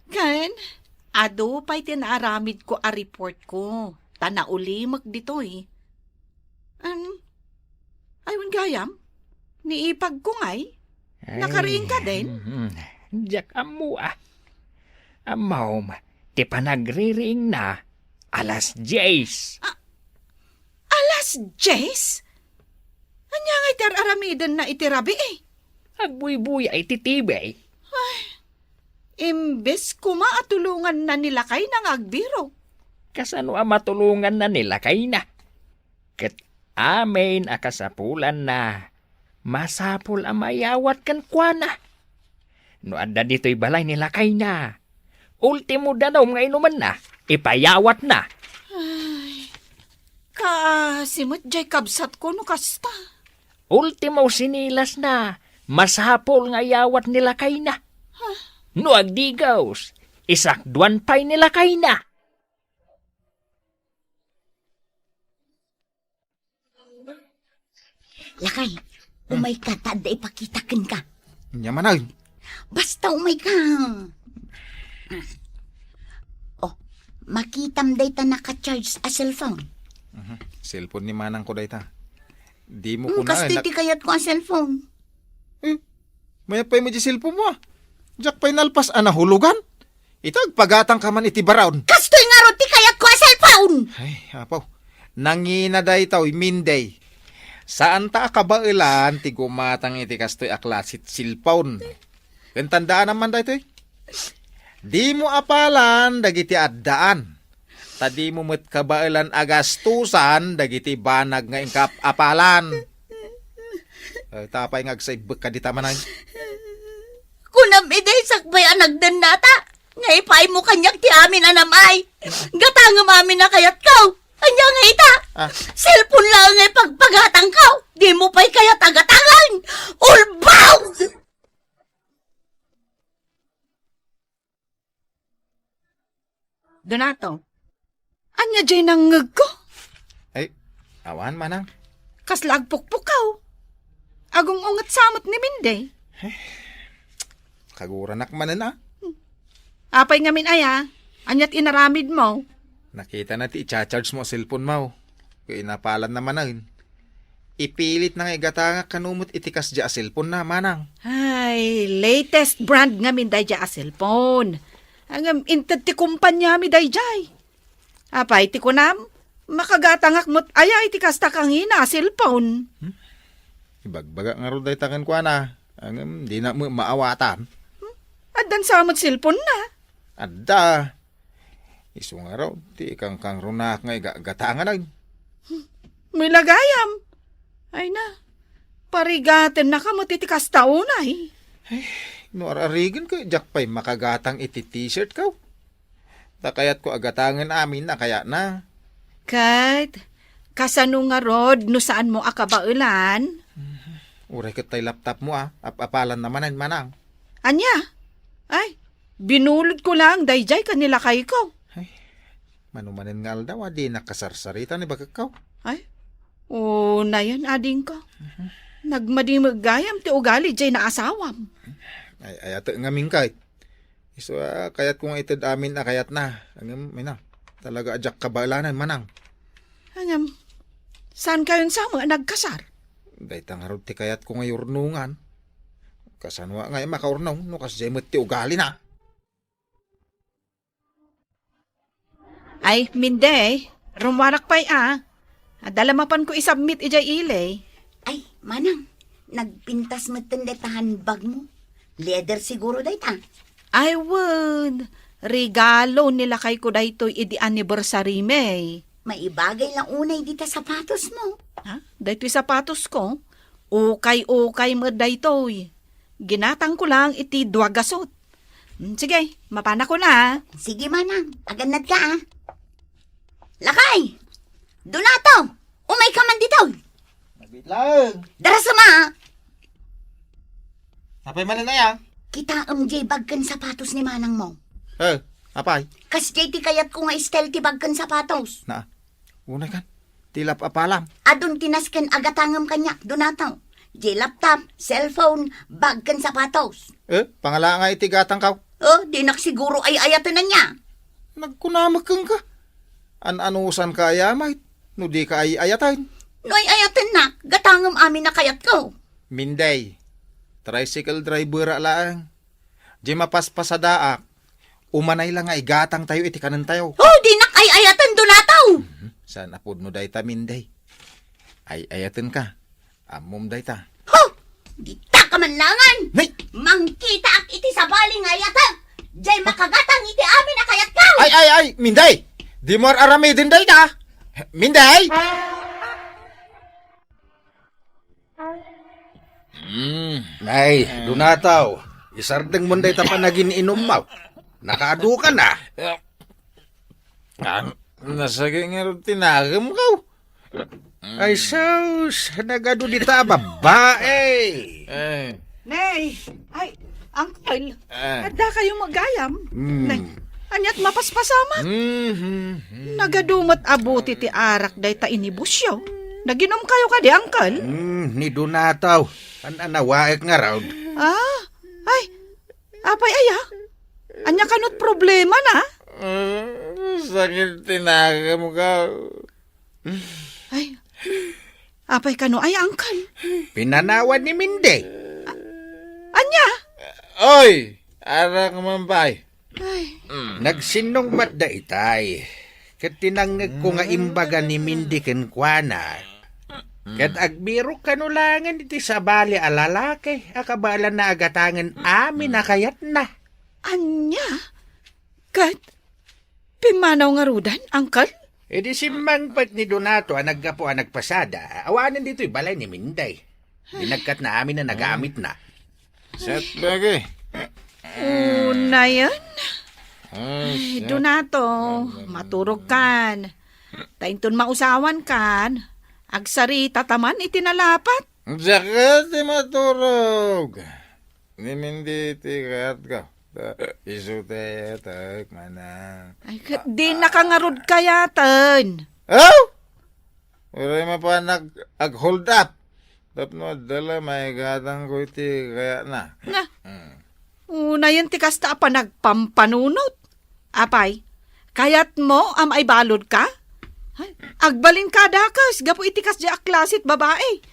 Ken, adu pay ti naaramidko a reportko, ta naulimek ditoy. Em, ay, wen gayam? Ni ipagko ngay? Ay, nakariingka din? Mhm. Diak ammo, ah. Ammom, ti panagririingna, alas dies. Ah, alas dies? Ania ngay ti ar-aramidenna iti rabii? Agbuybuya iti T V. Ay, imbes koma a tulonganna ni lakayna nga agbiro. Kasano a matulonganna ni lakayna? Ket amin a kasapulanna, masapul a mayawat kenkuana. No adda ditoy balay ni lakayna, ultimo danum nga inumanna, ipayawatna. Ay, kaasi met jay kabsatko no kasta. Ultimo sinilasna, masapul nga iyawat ni lakayna. No agdigos, isakduan pay ni lakayna. Lakay, umayka ta adda ipakita kenka. Ania manen? Basta umayka. Oh, makitam dayta naka-charge a cellphone. Mhm. Cellphone ni manangko dayta. Dimo Hmm, kuna, kasta nak- ti kayatko a cellphone. Eh, mayat pay met di cellphone mo, ah. Diak pay nalpas a nahulogan. Ita, agpagatangka man iti baraon. Kastoy ngarud ti kayatko a cellphone! Ay, apo. Nangina daytoy, Minday. Saanta a kabaelan ti gumatang iti kastoy a klase ti cellphone. Ken tandaanam man daytoy. Dimo apalan dagiti addaan. Ta dimo met kabaelan a gastusan dagiti banag nga inka ap-apalan. Eh, ta apay nga agsaibbek ka dita manen? Kunam idi sakbay a nagdennata, nga ipaaymo kaniak ti amin a nam-ay. Gatangem amin a kayatko. Ania nga ita? Ah. Cellphone laeng nga ipagpagatangko. Dimo pay kayat a gatangen. Ulbaw! Donato, ania jay nangngegko? Ay, awan, manang. Kasla agpukpukaw. Agung-unget sa met ni Minday. Eh, kaguranak manen, ah. Apay ngamin aya? Aniat inaramidmo? Nakitana ti i-charge mo a cellphone mo. Ket inapalanna manen. Ipilitna nga igatangak kano met iti kasdiay a cellphone na, manang. Ay, latest brand ngamin daydiay a cellphone. Ngem inted ti kumpaniami daydiay. Apay ti kunam? Makagatangak met aya iti kasta kangina a cellphone? Hmm? Ibagbaga ngarud dayta kenkuana. Ngem dina met maawatan. Hmm? Addan sa met cellphone na? Adda. Isu ngarud ti ikangkangrunak nga igagatangan. Milagayam. Ay na, parigatennaka met iti kasta unay. Ay, no ar-arigen ket diak pay makagatang iti t-shirt ko. Ta kayatko a gatangen amin a kayatna. Ket, kasano ngarud no saanmo a kabaelan? Uray ket tay laptop mo a, ap-apalan na manen, manang. Ania? Ay, binulodko lang daydiay ken ni lakayko. Ay, manumanen nga aldaw a dinak kasarsarita ni bakekko. Ay, o, nayan adingko. Mhm. Nagmadi met gayam ti ugali jay naasawam. Ay, ayat ngamin kay. Isu a kayatko nga ited amin a kayatna. Ngem, ina, talaga a diak kabaelanan, manang. Ngem, saan kayon sa met a nagkasar? Dayta ngarud ti kayatko nga yurnongan. Kasano nga makaurnong no kasdiay met ti ugalina? Ay, Minday, rummuarak pay a. Adda la mapanko i-submit idiay ili. Ay, manang, nagpintas metten dayta handbag mo. Leather siguro dayta. Ay, wen, regalo ni lakayko daytoy idi anniversary mi. Maibagay la unay dita sapatos mo. Ha? Daytoy sapatos ko? Ukay-ukay met daytoy. Ginatangko lang iti dua gasut. Mm, sige, mapanakon a. Sige, manang. Agannad ka, a. Lakay! Donato! Umay ka man ditoy! Nagbiit laeng. Darasem a! Apay manen aya? Kitaem jay bag ken sapatos ni manangmo. Eh, apay? Kasjay ti kayatko nga style ti bag ken sapatos. Na, unay kan. Ti lap-apalam. Adun ti nasken a gatangem kaniak, Donato. Jay laptop, cellphone, bag ken sapatos. Eh, pangala nga iti gatangko. Oh, dinak siguro ay-ayaten ania. Nagkunamek kenka. An-anusanka aya met no dika ay-ayaten? No ay-ayatennak, gatangem amin a kayatko. Mindey, tricycle driver-ak laeng. Di mapaspasadaak, umanay la nga igatangtayo iti kanentayo. Oh, dinak ay-ayaten, Donato! Mhm. Saan a pudno dayta, Mindey? Ay-ayatenka. Ammom dayta. Ho! Dita ka man laengen! Nay! Mangkitaak iti sabali nga ayatek! Jay makagatang iti amin a kayatko! Ay, ay, ay! Mindey! Dimo ar-aramiden dayta! Mindey! Mm. Nay, Donato, isardengmon dayta panagin-inummo. Nakaadu ka na. Ah, nasagi ngarud ti nagemko. Ay, sus, nagadu dita a babae. Eh. Nay, ay, Uncle, Eh. Adda kayo magayam? Mm. Nay, aniat mapaspasamak? Mm-hmm. Nagadu met a buti ti arak dayta inibusyo. Naginom kayo kadi, Uncle? Mm, ni Donato. An-anawaek ngarud. Ah, ay, apay aya? Ania kanot problema na? Ah, sakit ti nagemko. Ay, apay kano ay, Uncle? Pinanawan ni Mindy. A-, ania? Oy, arak man pay. Ay. Nagsinnungbat daytay. Ket tinangngegko nga imbaga ni Mindy kenkuana. Ket agbirok kano laengen iti sabali a lalaki a kabaelanna a gatangen amin a kayatna. Ania? Ket pimmanaw ngaruden, Uncle? Idi simmangpet ni Donato a naggapu a nagpasada, awanen ditoy balay ni Mindy. Dinagkatna amin a nagamitna. Set, bagi. Unayen? Ay, Donato, maturog kan. Ta inton mausawan kan, agsarita ta man iti nalapat. Diak ti maturog. Ni Mindy ti kayatko. Isu ti ayatek, manang. Ay, ket dinaka ngarud kayaten. Oh? Uray mapan ag-, ag-hold up. Tapno adda la maigatangko iti kayatna. Nga. Mm. Unayen ti kasta a panagpampanunot. Apay, kayatmo a maibaludka? Ay, agbalinka a dakes gapu iti kasdiay a klase ti babai.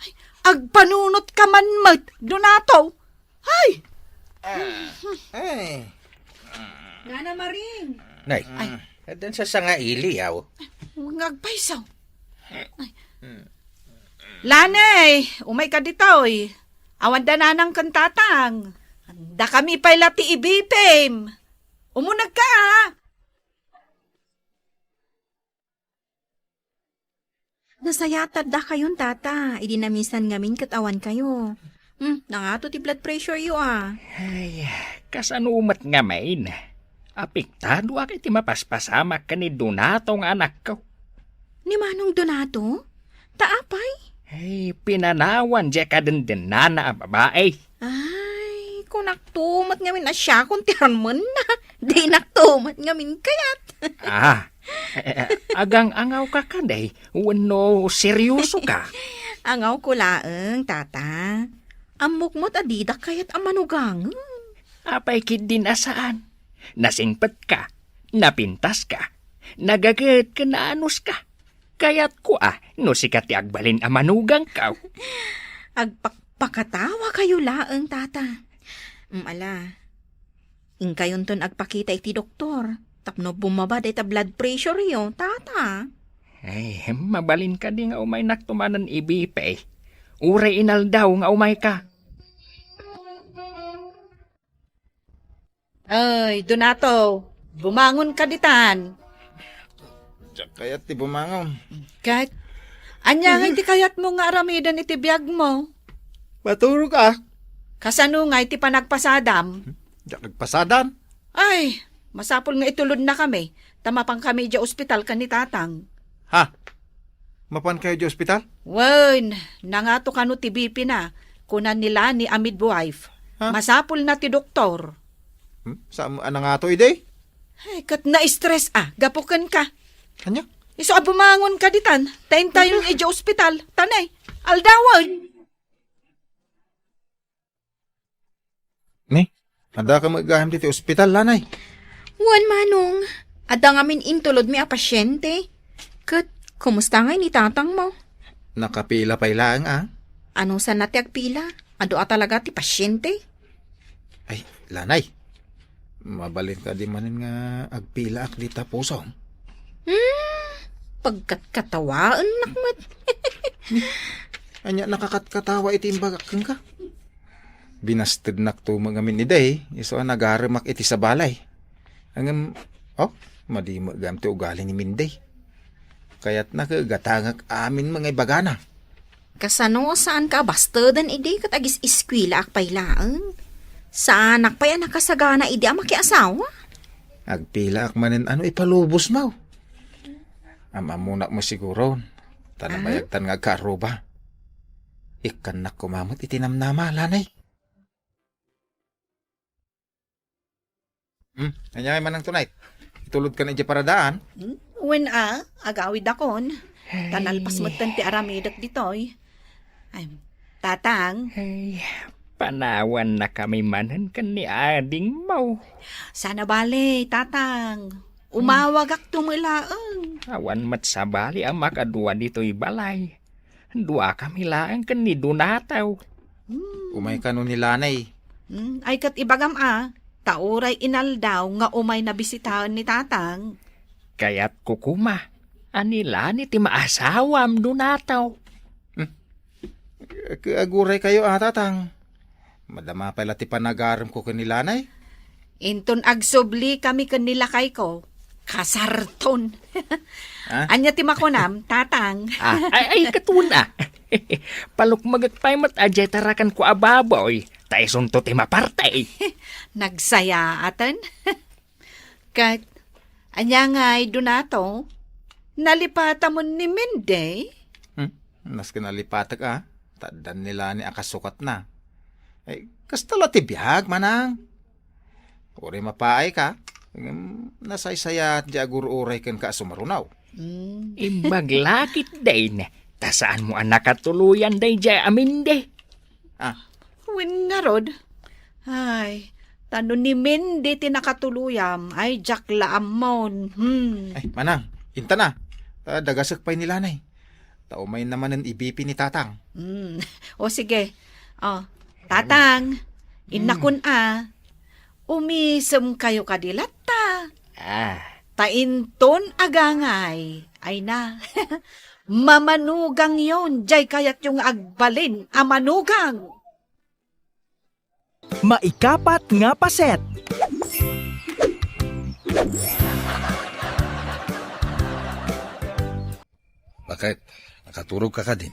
Ay, agpanunotka man met, Donato. Ay! Ah, ay. Nana Maring! Nay, ay, addan sa sangaili, aw. Nga agpayso. Ay. Lanay, umayka ditoy. Awan da nanang ken tatang. Dakami pay la ti ibipim. Umunegka, a. Nasayaat ta addakayon, Tata, idi namisan ngamin ket awan kayo. Hmm, nangato ti blood pressure yo, a. Ay, kasano met ngamin? Apektadoak iti mapaspasamak ken ni Donato nga anakko. Ni Manong Donato? Ta apay? Ay, pinanawan diay kadendennana a babai. Ay, kunakto met ngamin a siakon ti armenna. Dinakto met ngamin kayat. Ah, eh, agang-angawka kadi wenno seryosoka? Angawko laeng, Tata. Ammok met a didak kayat a manugangen. Apay ketdin a saan? Nasingpetka, napintaska, nagaget ken naanuska. Kayatko a no sika ti agbalin a manugangko. Agpakpakatawa kayo laeng, Tata. Mm, ala. Inkayonton agpakita iti doktor tapno bumaba dayta blood pressure yo, Tata. Ay, mabalin kadi nga umaynakto manen ibipim? Uray inaldaw nga umayka. Ay, Donato, bumangonka ditan. Diak kayat ti bumangon. Ket, ania ngay ti kayatmo nga aramiden iti biagmo? Maturog a. Kasano nga iti panagpasadam? Hmm? Diak nagpasadan? Ay, masapul nga itulodnakami, ta mapankami idiay ospital ken ni Tatang. Ha? Mapankayo idiay ospital? Wen, nangato kano ti B P na, kuna ni Lani a midwife. Ha? Masapulna ti doktor. Hmm? Saan a nangato idi? Ay, ket na-stress a, gapu kenka. Ania? Isu a bumangonka ditan, ta intayon idiay ospital, ta ne, aldawen. Ne, addaka met gayam ditoy ospital, Lanay? Wen, Manong. Adda ngamin intulodmi a pasiente. Ket, kumusta ngay ni tatangmo? Nakapila pay laeng, a. Anusanna ti agpila? Adu a talaga ti pasiente? Ay, Lanay. Mabalin kadi manen nga agpilaak dita pusom? Hmm, pagkatkatawaennak met. Ania, nakakatkatawa iti imbagak kenka? Binastednakto met ngamin idi, isu a nagaremak iti sabali. Ngem, oh, madi met gayam ti ugali ni Minday. Kayatna ket gatangek amin met nga ibagana. Kasano a saanka a basteden idi ket agis-eskuelaak pay laeng? Saanak pay a nakasagana idi a makiasawa? Agpilaak manen a no ipalubosmo. Am-ammonak met siguro, ta namayagtan nga agkaarruba. Ikkannak koma met iti namnama, Lanay. Hmm, ania ngay manang tonight? Itulodkan idiay paradaan? Hmm? Wen a, agawidakon. Ta nalpas metten ti aramidek ditoy. Ay, Tatang. Ay, panawannakami manen ken ni adingmo. Saan a bale, Tatang. Umawagakto met laeng. Awan met sabali a makadua ditoy balay. Duakami laeng ken ni Donato. Hmm. Umay kano ni Lanay. Hmm, ay ket ibagam a, ta uray inaldaw nga umay nabisitaen ni Tatang. Kayatko koma a ni Lanay ti maasawam, Donato. Hmm. Ket aguraykayo a, Tatang. Madama pay la ti panagaremko ken ni Lanay. Inton agsublikami ken ni lakayko, kasarton. Ah? Ania ti makunam, Tatang? Ah, ay, ay, katuna. Palukmagek pay met a diay tarakanko a baboy, ta isunto ti maparte. Nagsayaaten. Ket, ania ngay, Donato? Nalipatamon ni Minday? Hmm? Maski nalipatek a, ta addan ni Lanay a kasukatna. Ay, kasta la ti biag, manang. Uray mapaayka, ngem nasaysayaat diay agur-uray kenka a sumaruno. Hmm. Imbag la ketdin, ta saanmo a nakatuloyan daydiay a Minday. Ah. Wen ngarud. Ay, ta no ni Minday ti nakatuloyam, ay, diak la ammon. Hmm. Ay, manang, intan a. Ta dagasek pay ni Lanay. Ta umayna manen ibipi ni Tatang. Hmm. O, sige. O, Tatang, innakon a. Umisemkayo kadi latta. Ah. Ta inton agangay, ay na. Mamanugangyon, diay kayatyo nga agbalin a manugang. Maikapat nga paset. Bakit? Nakaturogka kadin?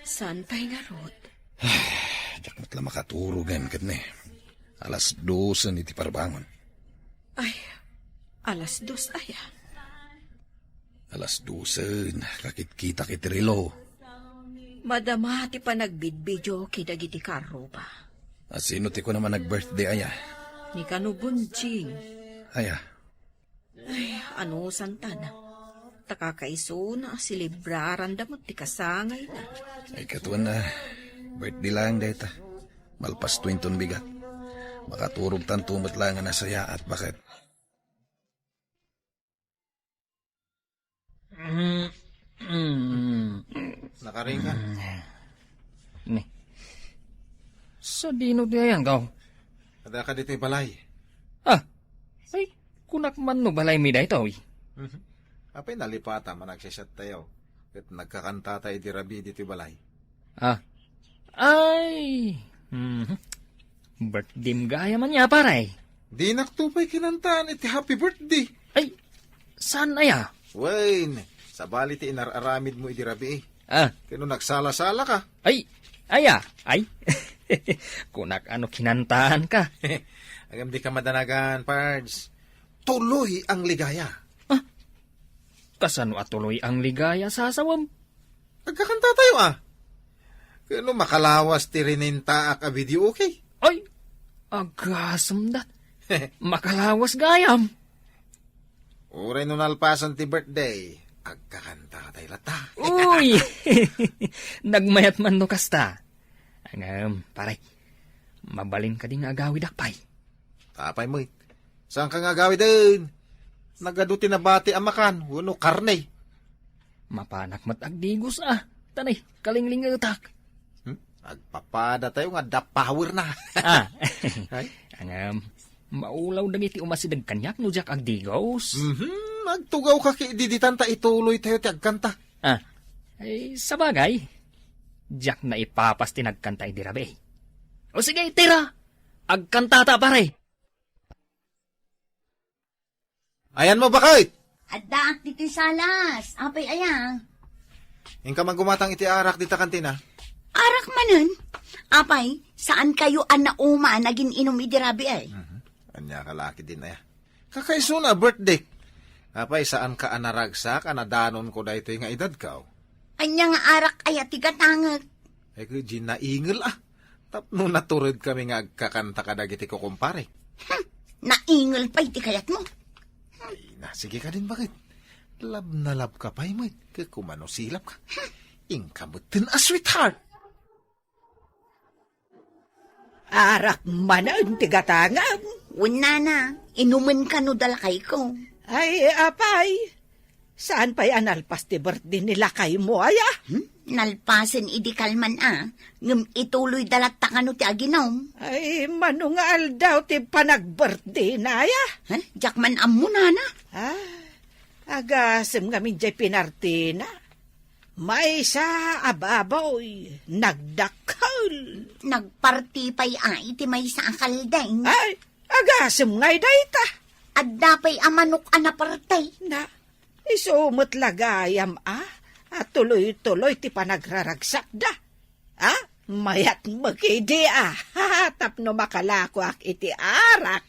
Saan pay ngarud? Diak met la makaturogen ket ne. Alas dosen iti parbangon. Ay, alas dos aya. Alas dosen, kakitkitak iti relo. Madama ti panagbidbidio kadagiti karruba. A sino ti kunam a nag-birthday aya? Ni Kano Bunjing. Aya? Ay, anusantan. Ta kakaisuna a selebraranda met ti kasangayna. Ay, katuan a birthday laeng dayta. Malpasto inton bigat. Makaturogtanto met laeng a nasayaat, baket. Mm, mm. Nakaring ka? Ni. Sadino ti ayankaw? Adda ka ditoy balay. Ah, ay, kunak man no balaymi daytoy. Mhm. Apay nalipata, managsiset tayo. Ket nagkakanta tayo di rabii ditoy balay. Ah. Ay! Mhm. Birthday-m gayam ania, pare? Dinak to pay kinantaan iti happy birthday. Ay, saan aya? Wen, sabali ti inar-aramidmo idi rabii. Ah. Ken no nagsala-sala ka. Ay, aya, ay. Kunak a no kinantaanka. Agam di ka madanagan, Pards. Tuloy ang ligaya. Ah, kasano a tuloy ang ligaya, sasawem? Agkakanta tayo, ah. Kano makalawas ti rinintaak a video, okay? Ay, agasem dat. Makalawas gayam. Uray no nalpasan ti birthday, agkakanta tayo lata. Uy! Nagmayat man no kasta. Ngem, pare, mabalin kadi nga agawidak pay? Apay met. Saan ka nga agawiden? Nagadu ti nabati a makan, wenno karne. Mapanak met agdigos a. Tanay, kalinglingetak. Hmm? Agpapada tayo nga adda power na. Ah. Ay? Ngem, maulaw dagiti umasideg kaniak no diak agdigos. Mhm, agtugaw ka ki diditan ta ituloy tayo ti agkanta. Ah. Ay, sabagay. Diak naipapas ti nagkanta idi rabii. O sige, tira. Agkantata, pare. Ayan mo, bakit? Addaak ditoy salas. Apay aya? Inka man gumatang iti arak dita kantina. Arak manen? Apay, saan kayo a nauma nagin-inom idi rabii ay? Mhm. Ania ka laki din aya. Kakaisuna, birthday. Apay, saan ka a naragsak a nadanonko daytoy nga edadko? Ania nga arak aya ti gatangek? Ay, kadi naingel, ah. Tapno natured kami nga agkakanta kadagiti kukumpare. Hmm, naingel pay ti kayatmo. Ay, na, sige ka din, bakit? Love na love ka pay met. Kaya kumano silap ka. Hmm, inka met ten a sweetheart. Arak manen ti gatangam. Wen nana, inumen kano da lakayko. Ay, apay. Saan pay a nalpas ti birthday ni lakaymo, aya? Hmm? Nalpasen idi kalman a, ngem ituluyda latta kano ti aginom. Ay, mano nga aldaw ti panag-birthday na, aya? Huh? Diak man ammo, nana. Ah, agasem ngamin diay pinartina. Maysa a baboy, nagdakkel. Nagparti pay a iti maysa a kaldeng. Ay, agasem ngay dayta. Adda pay a manok a naparti. Na, isu met la gayam a, a tuloy-tuloy ti panagraragsakda. A, mayat met idi a, tapno makalakoak iti arak.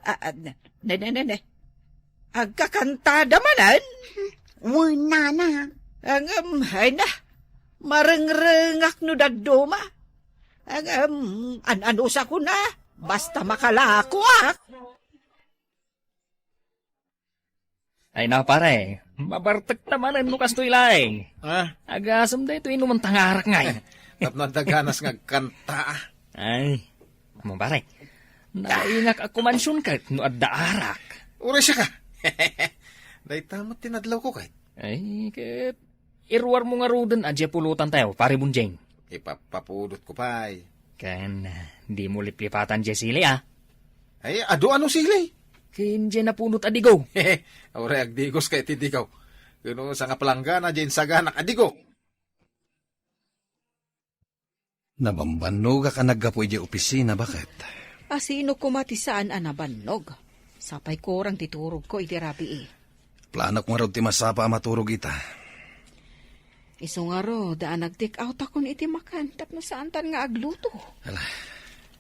Ah, ah, ne, ne, ne, ne, ne. Agkakantada manen? Wen, nana. Ngem, ay na, marengrengak no dadduma. Ngem, an-anusakon a, basta makalakoak. Ay na, pare, mabartek ta manen no kastoy laeng. Ah? Agasem daytoy inumen ta nga arak ngay. Tapno adda ganas nga agkanta, ah. Ay, amo, pare, naingak a kumansion ket no adda arak. Uray siya ka. Dayta met ti nadlawko ket. Ay, ket iruarmo ngaruden a diay pulutan tayo, pare Bunjing. Ipapapudotko pay. Ken, dimo liplipatan diay sili, ah. Ay, adu ano sili? Ken diay napunot a digo. Uray agdigos ka iti digo. Kuno, sangaplanggana diay insaganak a digo. Nabambannogak a naggapu idiay opisina, baket. A sino koma ti saan a nabannog? Sapay kurang ti turogko iti rabii. Planok ngarud ti masapa a maturog ita. Isu ngarud a nag-take out akon iti makan tapno saantan nga agluto. Ala,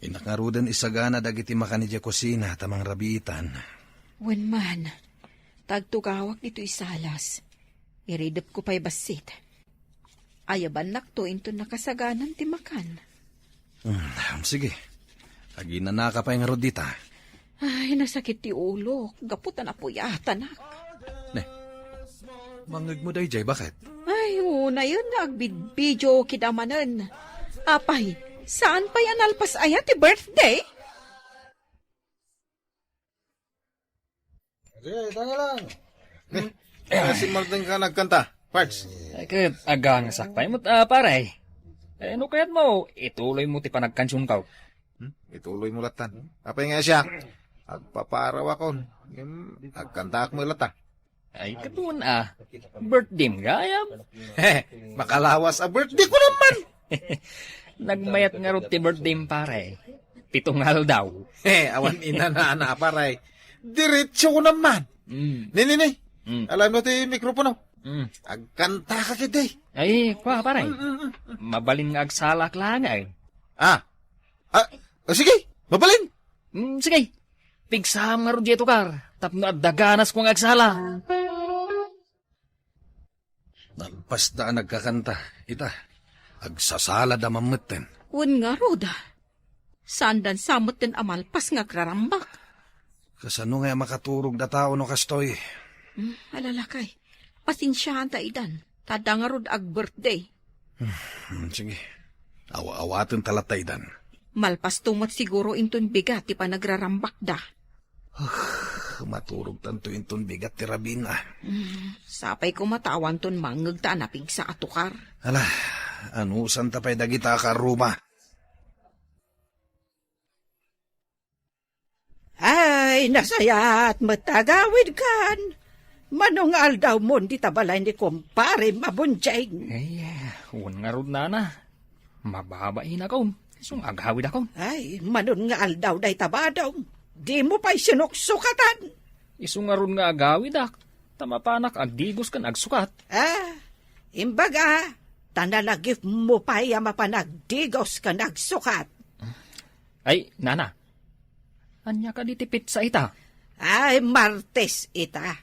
innak ngaruden isagana dagiti makan idiay kusina ta mangrabiitan. Wen man, tagtugawak ditoy salas. Iridepko pay bassit. Ayabannakto inton nakasaganan ti makan. Hmm, sige. Aginanaka pay ngarud dita. Ay, nasakit ti ulok. Gapu ta napuyatanak. Ne, mangngegmo daydiay, baket? Ay, unayen nga agbidbidio kidamanen. Apay, saan pay a nalpas aya ti birthday? Sige, tanga lang. Eh, si Martin ka nagkanta, Pards. Eh, ket agangasak pay met, ah, pare. Eh, no kayatmo, ituloy mo ti panagkansionko. Hmm? Ituloy mo latan. Apay nga siya? Agpaparaw akon. Ngem, agkantaak mo lata. Ay, katuan, ah. Birthday gayam. Makalawas a birthday ko naman. Nagmayat ngarud ti birthday, pare. Pito nga aldaw. Awan inana-ana, pare. Diretso ko naman. Mm. Ni, ni, ni. Mm. Alam mo ti mikropono. Mm. Agkanta ka kiti. Ay, kwa, pare. Mm, mm, mm, mm. Mabalin nga agsalak lang, ay. Ah. Ah, ah, sige, mabalin. Mm, sige. Pigsam ngarud diay tukar, tapno adda ganasko nga agsala. Nalpasda a nagkakanta, ita. Agsasalada man metten. Wen ngarud. Saandan sa metten a malpas nga agrarambak. Kasano ngay a makaturog data no kastoy? Hmm, ala lakay. Pasensiaanta idan. Ta adda ngarud ag-birthday. Hmm, sige. Awa-awaten ta latta idan. Malpasto met siguro inton bigat ti panagrarambakda. Maturogtanto inton bigat ti rabina. Hmm, sapay koma ta awanton mangngegta a napigsa a tukar. Ala, anusanta pay dagita a karruma? Ay, nasayaat met ta agawidkan. Mano nga aldawmon dita balay ni kumparem a Bonjing? Ay, wen ngarud, nana. Mababainakon. Isu nga agawidakon. Ay, manon nga aldaw dayta badom. Dimo pay sinuksukatan. Isu ngarud nga agawidak. Ta mapanak agdigos ken agsukat. Ah, imbaga, ta nalagipmo pay a mapan agdigos ken agsukat. Ay, nana. Ania kadi ti petsa ita? Ay, Martes ita.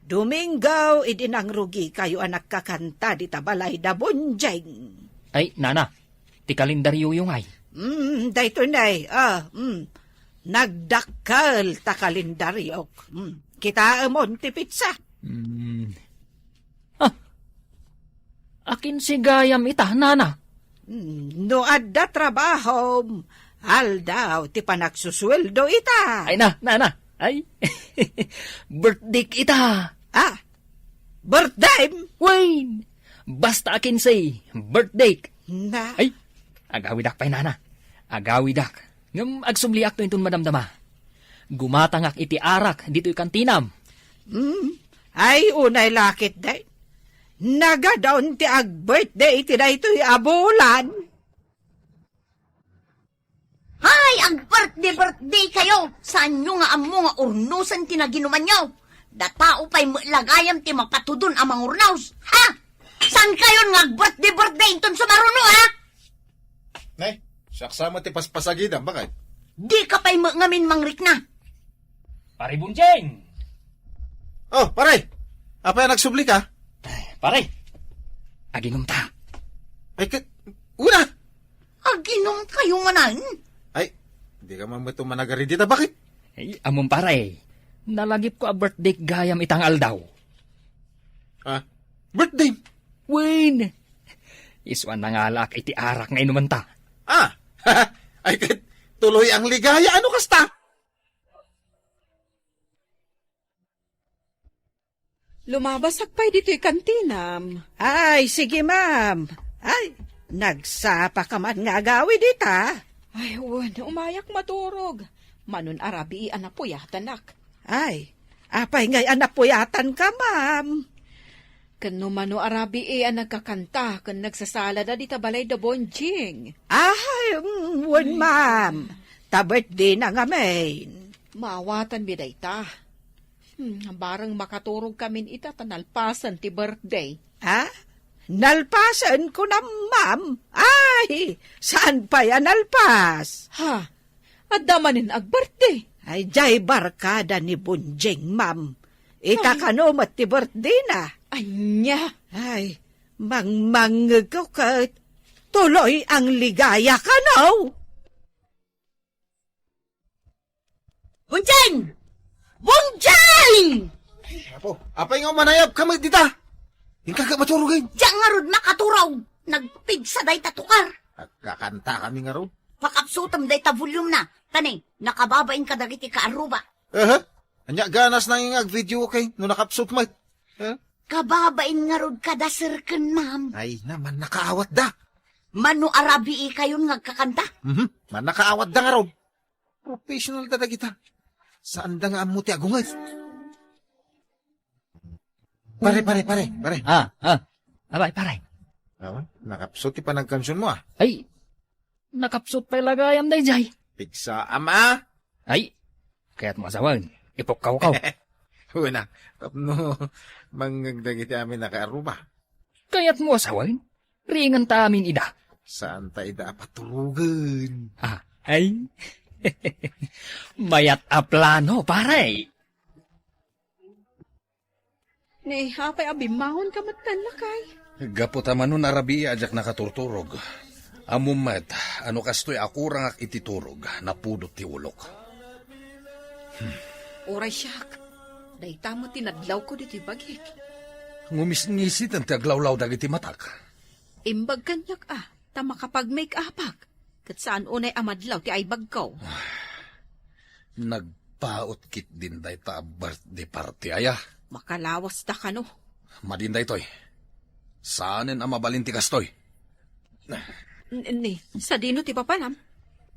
Domingo idi nangrugikayo a nagkakanta dita balay da Bonjing. Ay, nana, ti kalendarioyo ngay? Mm, daytoy ne, ah, mm. Nagdakkel ta kalendariok. Mm, kitaemon ti petsa. Mm. Ah, akin si gayam ita, nana? Mm, no adda trabahom, aldaw ti panagsusueldo ita. Ay na, na, na. Ay, birthday ita. Ah, birthday? Wen, basta akin si birthday. Na? Ay, agawidak pay, nana. Agawidak. Ngem agsubliak to inton madamdama. Gumatangak iti arak ditoy kantinam. Hmm? Ay, unay lakit, day. Nagadon ti ag-birthday iti daytoy a bulan. Hay, ag-birthday-birthday kayo! Saanyo nga ammo nga urnosen ti naginumanyo? Datao pay met la gayam ti mapatudon a mangurnos, ha? Saan kayon nga ag-birthday-birthday inton sumaruno, ha? Nay, siak sa met ti paspasagidam, bakay? Di ka pay met ngamin mangrikna. Pare Bonjing! Oh, pare! Apay a nagsubli ka? Ay, pare! Aginom ta. Ay, ka, una! Aginom kayo manan? Ay, di ka man met managari dita, bakit? Ay, ammom, pare. Nalagipko a birthday gayam ita nga aldaw. Ah, birthday? Wen! Isu a nangalaak iti arak nga inumanta. Ah! Ay, ket tuloy ang ligaya. Ano kasta? Lumabasak pay ditoy kantinam. Ay, sige, ma'am. Ay, nagsapa ka man nga agawid ita? Ay, wen, umayak maturog. Manon a rabii a napuyatanak. Ay, apay ngay a napuyatan ka, ma'am? Ken no mano a rabii a nagkakanta ken nagsasalada dita balay da Bonjing. Ay, mm, wen, ma'am. Ta birthday na ngamin. Maawatanmi dayta. Hmm, bareng makaturog kamin ita ta nalpasen ti birthday. Ah? Nalpasen, kunam, ma'am? Ay, saan pay a nalpas? Ha? Adda manen ag-birthday? Ay, jay barkada ni Bonjing, ma'am. Ita kano met ti birthday na? Ania? Ay, mangmangngegko ket tuloy ang ligaya kano? Bonjing! Bonjing! Apo, apay nga umanayab ka met dita? Inka ka maturugen? Diak ngarud makaturog. Nagpigsa dayta tukar. Agkakanta kami ngarud. Pakapsutem dayta volume na. Tani, nakababain kadagiti kaarruba. Aha. Ania ganas nangingag video, okay? No nakapsut met. Ha? Kababain ngarud kada sirken, ma'am. Ay na, mannakaawat da. Mano a rabii kayon nga agkakanta? Mhm. Mannakaawat da ngarud. Professional da dagita. Saan da nga ammo ti agunget? Pare, pare, pare, pare. Ah, ah. Abay, pare. Awan, nakapsut ti panagkansion mo, ah. Ay, nakapsut pay la gayam dayjay. Pigsa, ama. Ay, kayat mo asawen. Ipukkaw kaw. Una, tapno mangngeg dagiti amin a kaarruba. Kayat mo asawen? Ringan ta amin ida. Saan ta ida a paturogen? Ah, ay. Mayat a plano, pare. Ni, apay a bimmangonka met tan, lakay? Gapu ta mano a rabii a diak nakaturturog. Ammom met, a no kastoy a kurangak iti turog, napudot ti ulok. Uray siak, dayta met ti nadlawko ditoy bagik. Ngumisngisi ti aglawlaw dagiti matak. Imbag kaniak a, ta makapag-make-upak, ket saan unay a madlaw ti aibagko. Nagpaut ketdin dayta a birthday party aya. Makalawasta kano. Madin daytoy. Saanen a mabalin ti kastoy. N-, ni, sadino ti papanam?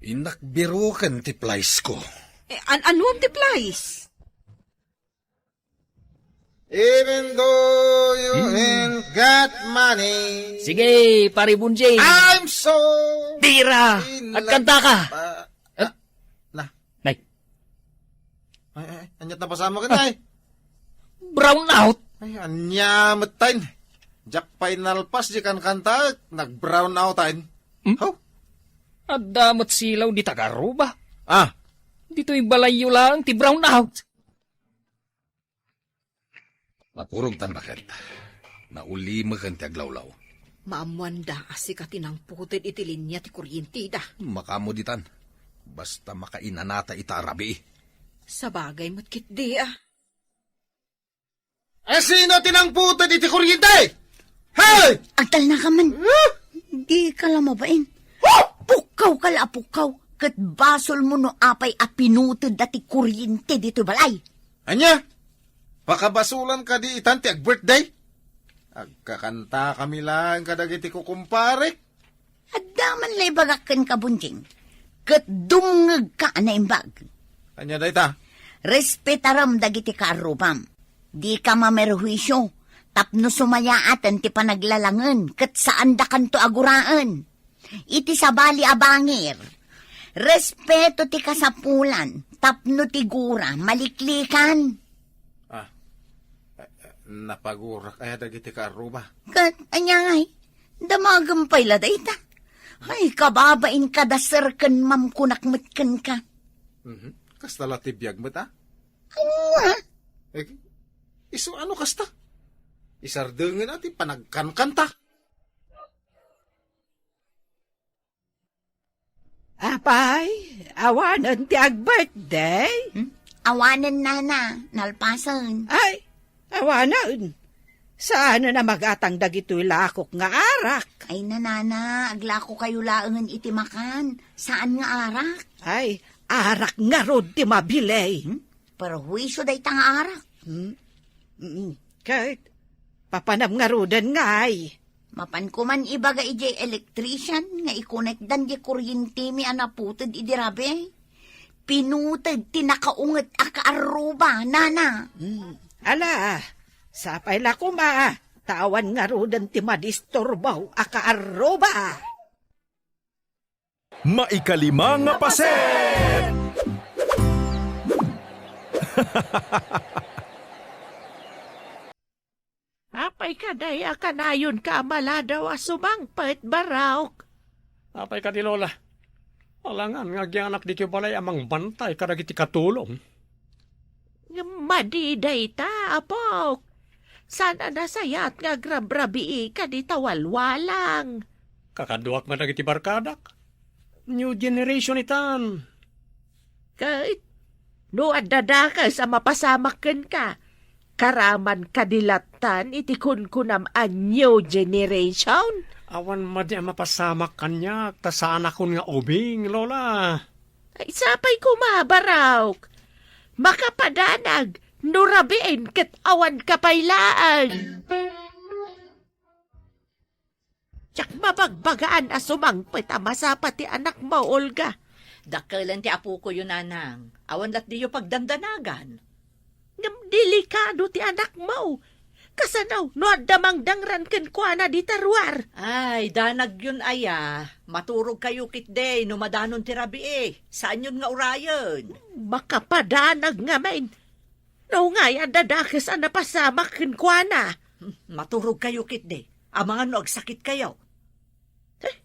Innak biroken ti flies ko. Eh, an-, anuam ti flies? Even though you Hmm. ain't got money, Sige, pare Bunjing. I'm so Tira! in At love. Kanta ka! Ah, Eh? ah, na. Nay. Ay, ay, ay, aniat napasamak ken, Ah. ay. Brown out! Ay, ania met tayn. Diak pay nalpas di kankanta, nag-brown out tayn. Hmm? How? Adda met silaw di taga-Aruba. Ah. Ditoy balayyo laeng ti brown out. Maturog tan baket. Naulimeken ti aglawlaw. Maammoanda a sika ti nangputed iti linia ti kuryenteda. Makaammo ditan. Basta makainanata ita a rabii. Sabagay met ketdi, a. Eh, sino ti nangputed iti kuryente? Hey! Agtalnaka man. Huh? Dika la mabain. Huh? Pukkawka la a pukkaw. Ket basolmo no apay a pinutedda ti kuryente ditoy balay. Ania? Pakabasolan kadi itan ti ag-birthday? Agkakantakami laeng kadagiti kukumparek. Adda man la ibagak kenka, Bunjing, ket dumngegka a naimbag. Ania dayta? Respetarem dagiti kaarrubam. Dika mamerhuisio tapno sumayaaten ti panaglalangen ket saandakanto a guraen. Iti sabali a bangir, respeto ti kasapulan tapno ti gura maliklikan. Ah, eh, eh, napagurak aya dagiti kaarruba? Ket ania ngay? Damagem pay la dayta. Ay, kababain kada sir ken ma'am kunak met kenka. Mhm. Kasta la ti biag met, a? Ania? Eh, isu ano kasta? Isardengen a ti panagkankanta. Apay, awanen ti ag-birthday? Hmm? Awanen, nana, nalpasen. Ay, awanen. Saanen a magatang dagitoy lakok nga arak? Ay, nanana, aglako kayo laengen iti makan. Saan nga arak? Ay, arak ngarud ti mabili. Hmm? Perhuisyo dayta nga arak. Hmm? Mm. Ket, papanam ngaruden ngay? Mapanko man ibaga idiay electrician nga ikonekdan di kuryentemi a naputed idi rabii. Pinuted ti nakaunget a kaarruba, nana. Hmm. Ala, sapay la koma, ta awan ngaruden ti madisturbo a kaarruba. Maikalima nga paset! Apay kadi a kanayonka a maladaw a sumangpet, Barok? Apay kadi, Lola? Alangan nga agyananak ditoy balay a mangbantay kadagiti katulong. Ngem madi dayta, apok. Saan a nasayaat nga agrabrabii kadi ta walwalang. Kakaduak met dagiti barkadak. New generation itan. Ket, no adda dakes a mapasamak kenka, karaman kadi lattan iti kunkunam a new generation? Awan madi a mapasamak kaniak, ta saanakon nga ubing, Lola. Ay, sapay koma, Barok. Makapadanag, no rabiin ket awan ka pay laeng. Diak mabagbagaan a sumangpet a masapa ti anakmo, Olga. Dakkelen ti apokoyo, nanang. Awan latdiyo pagdandanagan. Ngem delikado ti anakmo. Kasano no adda mangdangran kenkuana dita ruar? Ay, danagyon aya. Maturogkayo ketdi no madanon ti rabii. Saanyon nga urayen. Makapadanag ngamin. No ngay adda dakes a napasamak kenkuana. Hmm, maturogkayo ketdi. Amangan no agsakitkayo. Eh,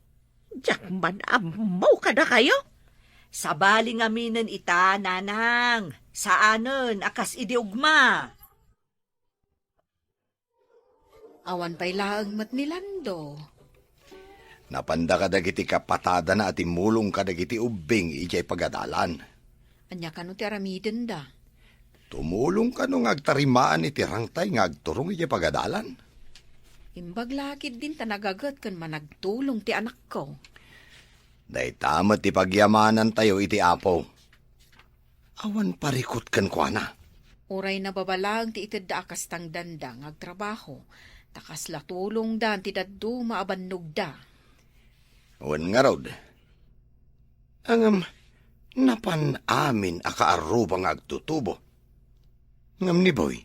Diak man ammo kadakayo. Sabali ngaminen ita, nanang. Saanen a kas idi ugma. Awan pay laeng met ni Lando. Napanda kadagiti kapatadana a timmulong kadagiti ubbing idiay pagadalan. Ania kano ti aramidenda? Tumulong kano nga agtarimaan iti rangtay nga agturong idiay pagadalan. Imbag la ketdin ta nagaget ken managtulong ti anakko. Dayta met ti pagyamanantayo iti Apo. Awan parikut kenkuana. Uray nababa laeng ti itedda a kas tangdanda nga agtrabaho, ta kasla tulongdan ti dadduma a bannogda. Wen ngarud, ngem napan amin a kaarruba nga agtutubo. Ngem ni Boy,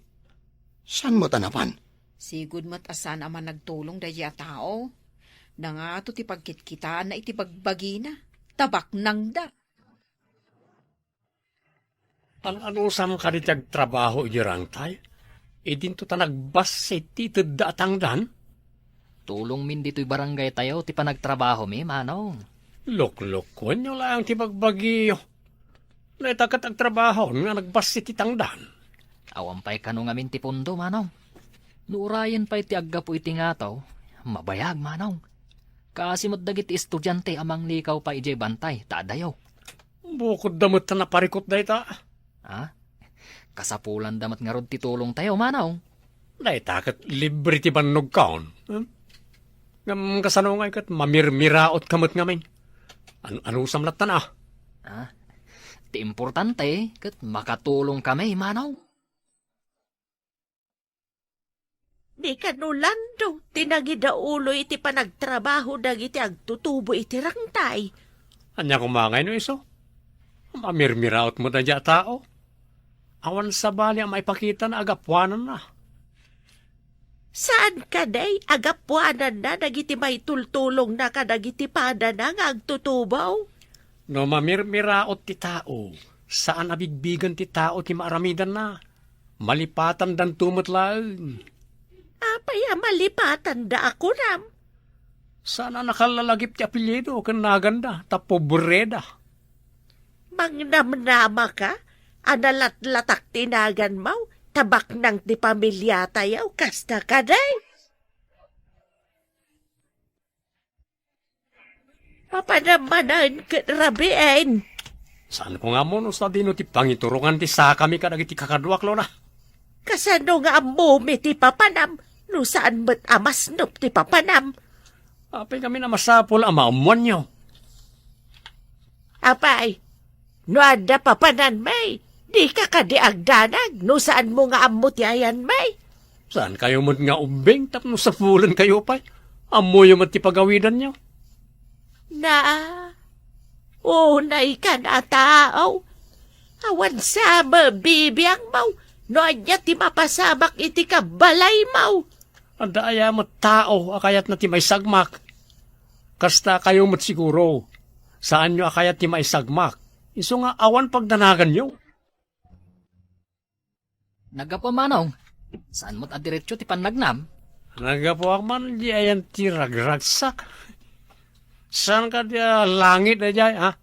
saan met a napan? Sigud met a saan a managtulong daydiay a tao. Nangato ti pagkitkitaanna iti bagbagina. Tabaknangda. An-anusam kadi ti agtrabaho idiay rangtay? Idinto ta nagbassit ti itedda a tangdan? Tulongmin ditoy barangaytayo ti panagtrabahomi, Manong. Luklukuenyo laeng ti bagbagiyo. Dayta ket agtrabaho nga nagbassit ti tangdan. Awan pay kano ngamin ti pundo, Manong. No urayen pay ti aggapu iti ngato, mabayag, Manong. Kaasi met dagiti estudiante a manglikaw pay idiay bantay, ta adayo. Bukodda met ta naparikut dayta. Ah? Kasapulanda met ngarud ti tulongtayo, Manong. Dayta ket libre ti bannogkon. Hmm? Ngem kasano ngay ket mamirmiraotka met ngamin? An-, anusam latta na? Ah? Ti importante, ket makatulongkami, Manong. Ni kano Lando ti nangidaulo iti panagtrabaho dagiti agtutubo iti rangtay. Ania koma ngay no isu? Mamirmiraot met daydiay a tao. Awan sabali a maipakitana a gapuananna. Saan kadi a gapuananna dagiti maitultulongna kadagiti padana nga agtutubo? No mamirmiraot ti tao, saan a bigbigen ti tao ti maaramidanna. Malipatandanto met laeng. Apay a malipatanda a kunam? Saan a nakallalagip ti apelyido ken naganda ta pobreda. Mangnamnamaka a nalatlatak ti naganmo, ta baknang ti pamiliatayo, kasta kadi? Apanam manen ket rabiin. Saanko nga ammo no sadino ti pangiturongan ti sakami kadagiti kakaduak, Lola. Kasano nga ammomi ti papanam no saan met a masnop ti papanam? Apay ngamin a masapul a maammoanyo. Apay, no adda papananmi, dika kadi agdanag no saanmo nga ammo ti ayanmi? Saankayo met nga ubbing tapno sapulenkayo pay? Ammoyo met ti pagawidanyo. Na, unaykan a tao. Awan sa mabibiangmo no ania ti mapasamak iti kabalaymo. Adda aya met tao a kayatna ti maisagmak? Kasta kayo met siguro. Saanyo a kayat ti maisagmak. Isu nga awan pagdanaganyo. Naggapu, Manong. Saan met a diretso ti pannagnam? Naggapuak man di ayan ti ragragsak. Saan kadi a langit daydiay, ha?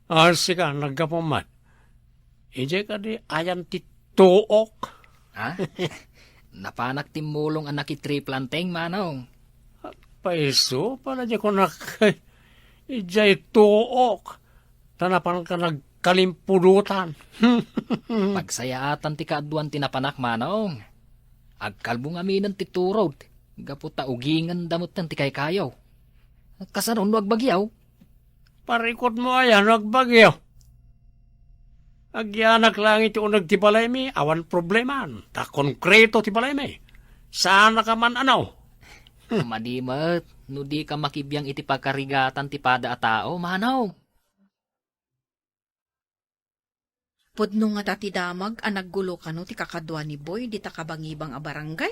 Ah, sika, naggapu man. Idiay kadi ayan ti tuok. Ha? Napanak timmulong a nakitriplanting, Manong. Paiso, pala di ko nak-, idiay tuok. Ta napan ka nagkalimpudutan. Pagsayaatan ti kaaduan ti napanak, Manong. Agkalbo ngaminen ti turod, gapu ta ugingenda metten ti kaykayo. Kasano no agbagyo? Parikutmo aya no agbagyo? Agyanak lang iti uneg ti balaymi, awan probleman, ta konkreto ti balaymi. Saanaka man, ano? Madi met, no dika makibiang iti pakarigatan ti pada a tao, Manong. Pudno ngata ti damag a naggulo kano ti kakadua ni Boy dita kabangibang a barangay?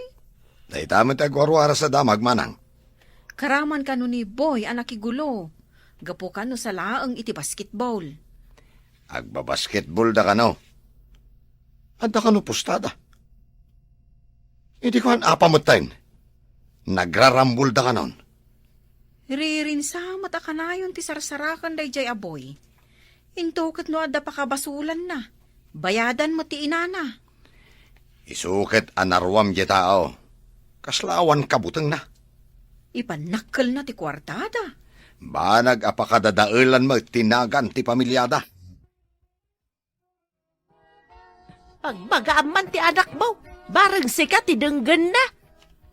Dayta met ti agwarwaras a damag, Manang. Karaman kano ni Boy a nakigulo, gapu kano sa laeng iti basketball. Agbabasketball da kano. Adda kano pustada. Idi kuan, apa metten? Nagrarambol da kanon. Ririnsa met a kanayon ti sarsaraken daydiay a boy. Into ket no adda pakabasulanna, bayadan met ti inana. Isu ket a naruam diay tao. Kasla awan kabutengna. Ipannakkelna ti kuartada. Banag a pakadadaelan met ti nagan ti pamiliada. Pagbagaam man ti anakmo, bareng sika ti denggenna.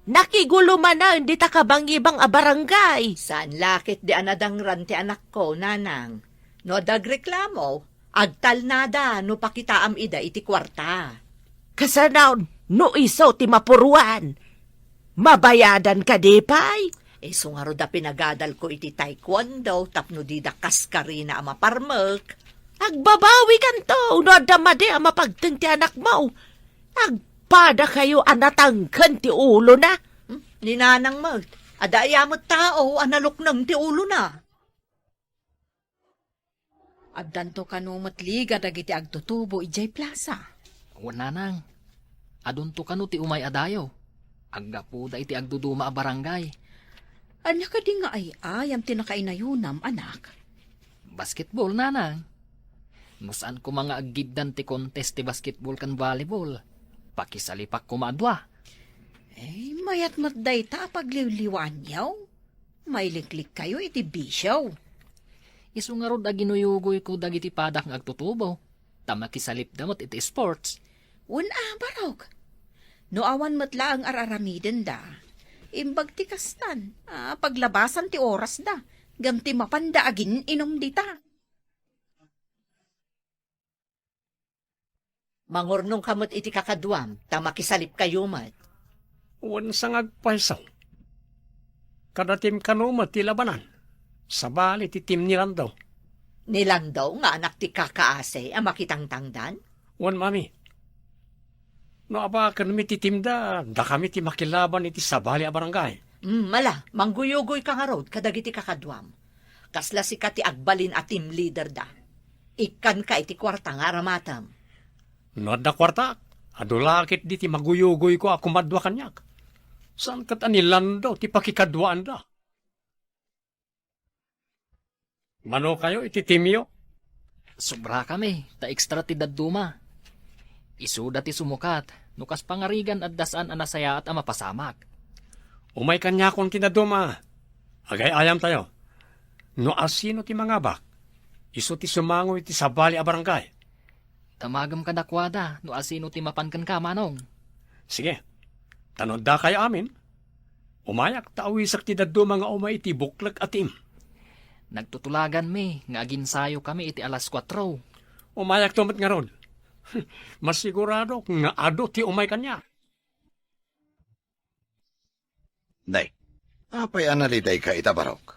Nakigulo manen dita kabangibang a barangay. Saan la ketdi a nadangran ti anakko, nanang. No adda agreklamo, agtalnada no pakitaam ida iti kuarta. Kasano no isu ti mapuruan? Mabayadan kadi pay? Isu ngarud a pinagadalko iti taekwondo tapno dida kaskarina a maparmek. Agbabawikanto no adda madi a mapagteng ti anakmo. Agpadakayo a natangken ti ulona. Hmm? Ni nanang met, adda aya met tao a nalukneng ti ulona. Addanto kano met liga dagiti agtutubo idiay plasa. Wen, nanang, adunto kano ti umay a dayo. Aggapuda iti agduduma a barangay. Ania kadi nga ay-ayam ti nakainayonam, anak? Basketball, nanang. No saan koma nga aggiddan ti contest ti basketball ken volleyball, pakisalipak koma a dua. Eh, mayat met dayta a pagliwliwaanyo. Mailiklikkayo iti bisio. Isu ngarud a ginuyugoyko dagiti padak nga agtutubo, ta makisalipda met iti sports. Wen a, barok. No awan met laeng ar-aramidenda, imbag ti kastan, a, paglabasan ti orasda, ngem ti mapanda agin-inom dita. Mangurnongka met iti kakaduam, ta makisalipkayo met. Wen sa nga agpayso. Kada tim kano met ti labanan. Sabali ti tim ni Lando. Ni Lando nga anak ti kakaasi a makitangtangdan? Wen, mami. No abakenmi ti timda, dakami ti makilaban iti sabali a barangay. Mm, mala, mangguyugoyka ngarud kadagiti kakaduam. Kasla sika ti agbalin a team leader da. Ikkanka iti kuarta nga aramatem. No adda kuartaak, adu la ketdi ti maguyugoyko a kumadua kaniak. Saan ket a ni Lando ti pakikaduaanda? Mano kayo iti timyo? Sobra kami, ta extra ti dadduma. Isuda ti sumukat, no kas pangarigan adda saan a nasayaat a mapasamak. Umay kaniakon ti dadduma. Agay-ayam tayo. No asino ti mangabak, isu ti sumango iti sabali a barangay. Damagem kadakuada no asino ti mapan kenka, Manong. Sige. Ta no adda kayo amin, umayak ta awisek ti dadduma nga umay iti buklek a tim. Nagtutulaganmi nga aginsayo kami iti alas kuatro. Umayak to met ngarud. Masigurado nga adu ti umay kaniak. Nay, apay a nalidayka ita, Barok?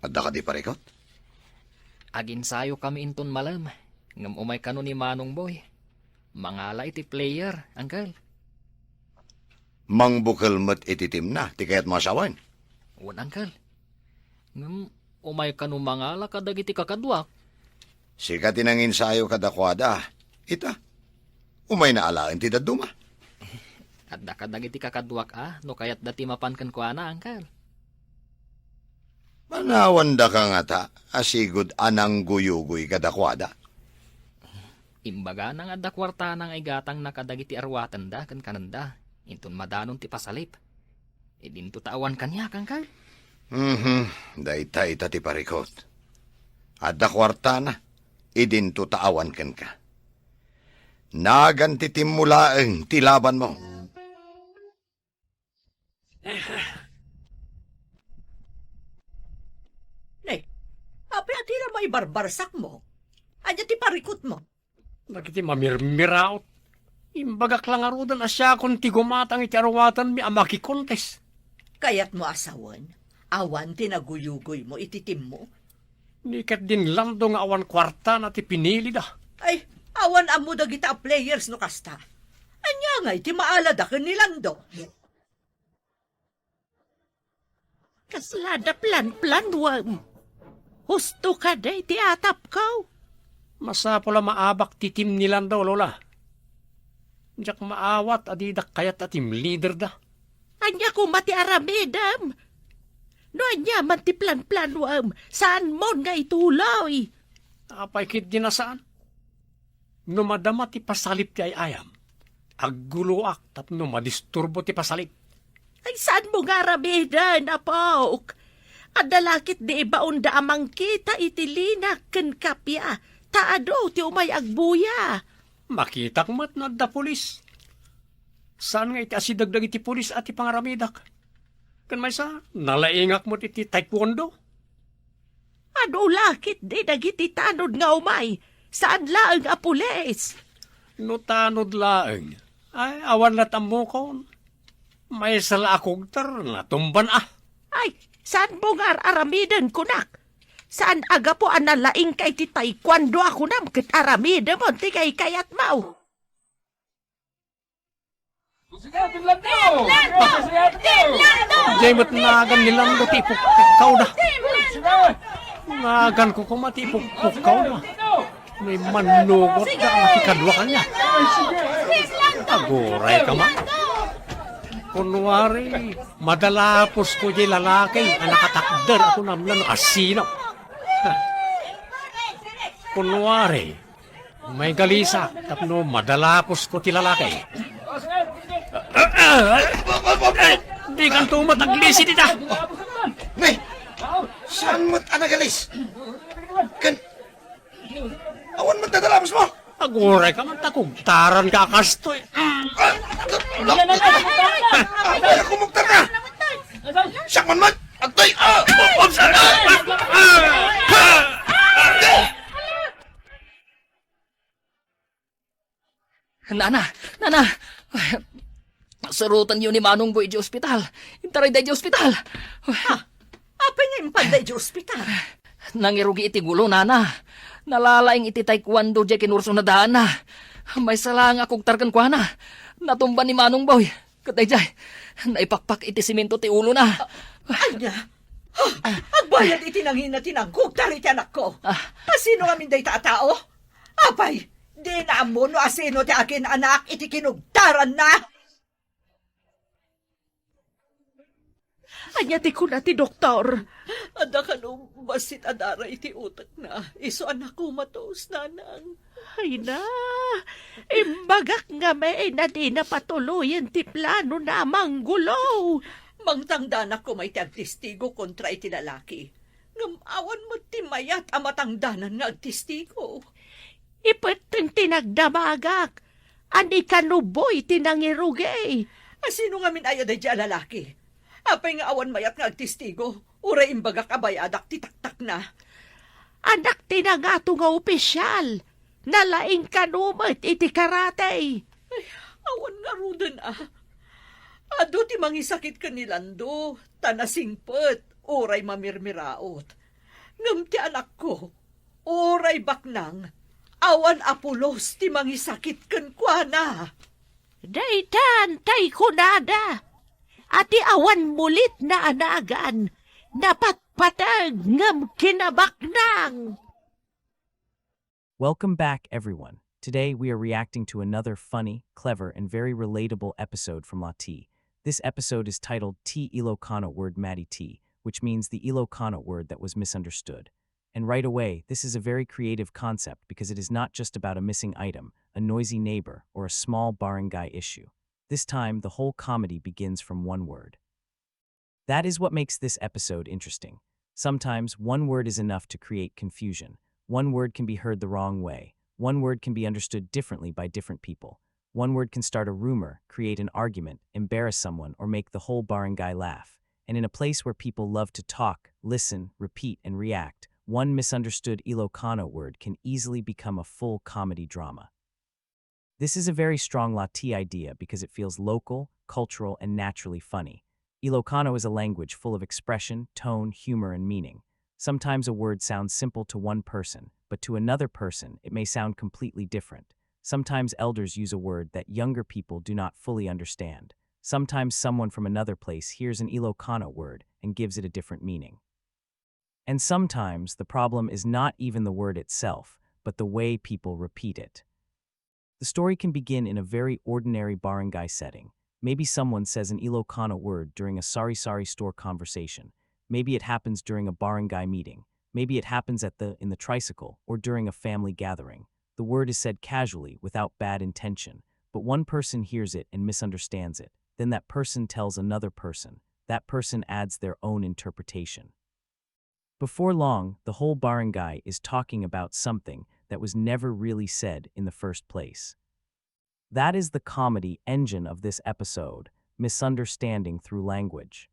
Adda kadi parikut? Aginsayo kami inton malem, ngem umay kano ni Manong Boy. Mangala iti player, Uncle. Mangbukel met iti timna ti kayatmo a sawen? Wen, Uncle. Ngem umay kano mangala kadagiti kakaduak. Sika ti nanginsayo kadakuada. Ita, umayna alaen ti dadduma. Adda kadagiti kakaduak a no kayatda ti mapan kenkuana, Uncle. Manawandaka ngata a sigud a nangguyugoy kadakuada. Imbagana nga adda kuartana nga igatangna kadagiti aruatenda ken kanenda, inton madanon ti pasalip. Idinto ta awan kaniak, Uncle. Mhm, dayta ita ti parikut. Adda kuartana, idinto ta awan kenka. Nagan ti timmo laeng ti labanmo. Ne, apay a dira maibarbarsakmo? Ania ti parikutmo? Dagiti mamirmiraot. Imbagak la ngaruden a siakon ti gumatang iti aruatanmi a makikontes. Kayatmo a sawen, awan ti naguyugoymo iti timmo? Ni ket din Lando nga awan kuartana ti pinilida. Ay, awan ammo dagita a players no kasta. Ania ngay ti maalada ken ni Lando? Kasla da plan-planuem. Husto kadi ti atapko. Masapul a maabak ti team ni Lando, Lola. Diak maawat a didak kayat a team leader da. Ania koma ti aramidem? No ania man ti planplanuem, saanmon nga ituloy. Apay ketdi a saan? No madama ti pasalip ti ay-ayam, agguloak tapno madisturbo ti pasalip. Ay, saanmo nga aramiden, apok? Adda la ketdi ibaonda a mangkita iti linak ken kappia, ta adu ti umay agbuya. Makitak met no adda pulis. Saan nga iti asideg dagiti pulis a ti pangaramidak. Ken maysa, nalaingak met iti taekwondo. Adu la ketdi dagiti tanod nga umay, saan laeng a pulis. No tanod laeng, ay, awan la ti ammokon. Maysa la a kugter, natumban a. Ay, saanmo nga ar-aramiden, kunak? Saan a gapu a nalaingka iti taekwondo a kunam ket aramidem ti kaykayatmo? Diay met nagan ni Lando ti ipukpukkawda. Naganko koma ti ipukpukkawda. Ni mannugot da nga ti kadua kaniak. Aguray ka man. Kunwari, madalaposko diay lalaki a nakatakder a kunam no asino. Kunwari, may galisa tapno madalaposko ti lalaki. Dikanto met aglisi dita. Nay, saan met a nagalis? Ken awan met nadalaposmo? Aguray ka man ta kugtaranka a kastoy. Ay, kumugtar na! Siak man met! Agtoy! Ah! Nana, nana! Surotenyo ni Manong Boy idiay ospital. Intaray daydiay ospital. Ha? Apay nga impadda idiay ospital? Nangirugi iti gulo, nana. Nalalaing iti taekwondo diay kinursona dana. Maysa la nga akugtar kenkuana. Natumba ni Manong Boy. Ket daydiay, naipakpak iti semento ti ulona. Ania? Ha? Agbayad iti nangina ti nangkugtar iti anakko. Ah. Asino ngamin dayta a tao? Apay, dina ammo no asino ti akin-anak iti kinugtaranna? Ania ti kuna ti doktor? Adda kano bassit a dara iti utekna. Isu a nakomatos, nanang. Ay na, imbagak ngamin a dina patuloyen ti planona a manggulo. Mangtangdanak koma iti agtestigo kontra iti lalaki. Ngem awan met ti mayat a matangdanan nga agtestigo. Ipetten ti nagdamagak. Ania kano Boy ti nangirugi? Asino ngamin aya daydiay a lalaki? Apay nga awan mayat nga agtestigo? Uray imbagak a bayadak ti taktakna. Anak ti nangato nga opisial. Nalaing kano met iti karate. Ay, awan ngaruden a. Adu ti mangisakit ken ni Lando, ta nasingpet, uray mamirmiraot. Ngem ti anakko, uray baknang, awan a pulos ti mangisakit kenkuana. Daytan tay kunada, a ti awan mulitna a nagan, napatpateg ngem kinabaknang. Welcome back, everyone. Today, we are reacting to another funny, clever, and very relatable episode from La T. This episode is titled Ti Ilocano Word Madi Ti, which means the Ilocano word that was misunderstood. And right away, this is a very creative concept because it is not just about a missing item, a noisy neighbor, or a small barangay issue. This time, the whole comedy begins from one word. That is what makes this episode interesting. Sometimes, one word is enough to create confusion. One word can be heard the wrong way. One word can be understood differently by different people. One word can start a rumor, create an argument, embarrass someone, or make the whole barangay laugh. And in a place where people love to talk, listen, repeat, and react, one misunderstood Ilocano word can easily become a full comedy drama. This is a very strong La T idea because it feels local, cultural, and naturally funny. Ilocano is a language full of expression, tone, humor, and meaning. Sometimes a word sounds simple to one person, but to another person, it may sound completely different. Sometimes elders use a word that younger people do not fully understand. Sometimes someone from another place hears an Ilocano word and gives it a different meaning. And sometimes the problem is not even the word itself, but the way people repeat it. The story can begin in a very ordinary barangay setting. Maybe someone says an Ilocano word during a sari-sari store conversation. Maybe it happens during a barangay meeting. Maybe it happens at the in the tricycle or during a family gathering. The word is said casually, without bad intention, but one person hears it and misunderstands it. Then that person tells another person. That person adds their own interpretation. Before long, the whole barangay is talking about something that was never really said in the first place. That is the comedy engine of this episode, misunderstanding through language.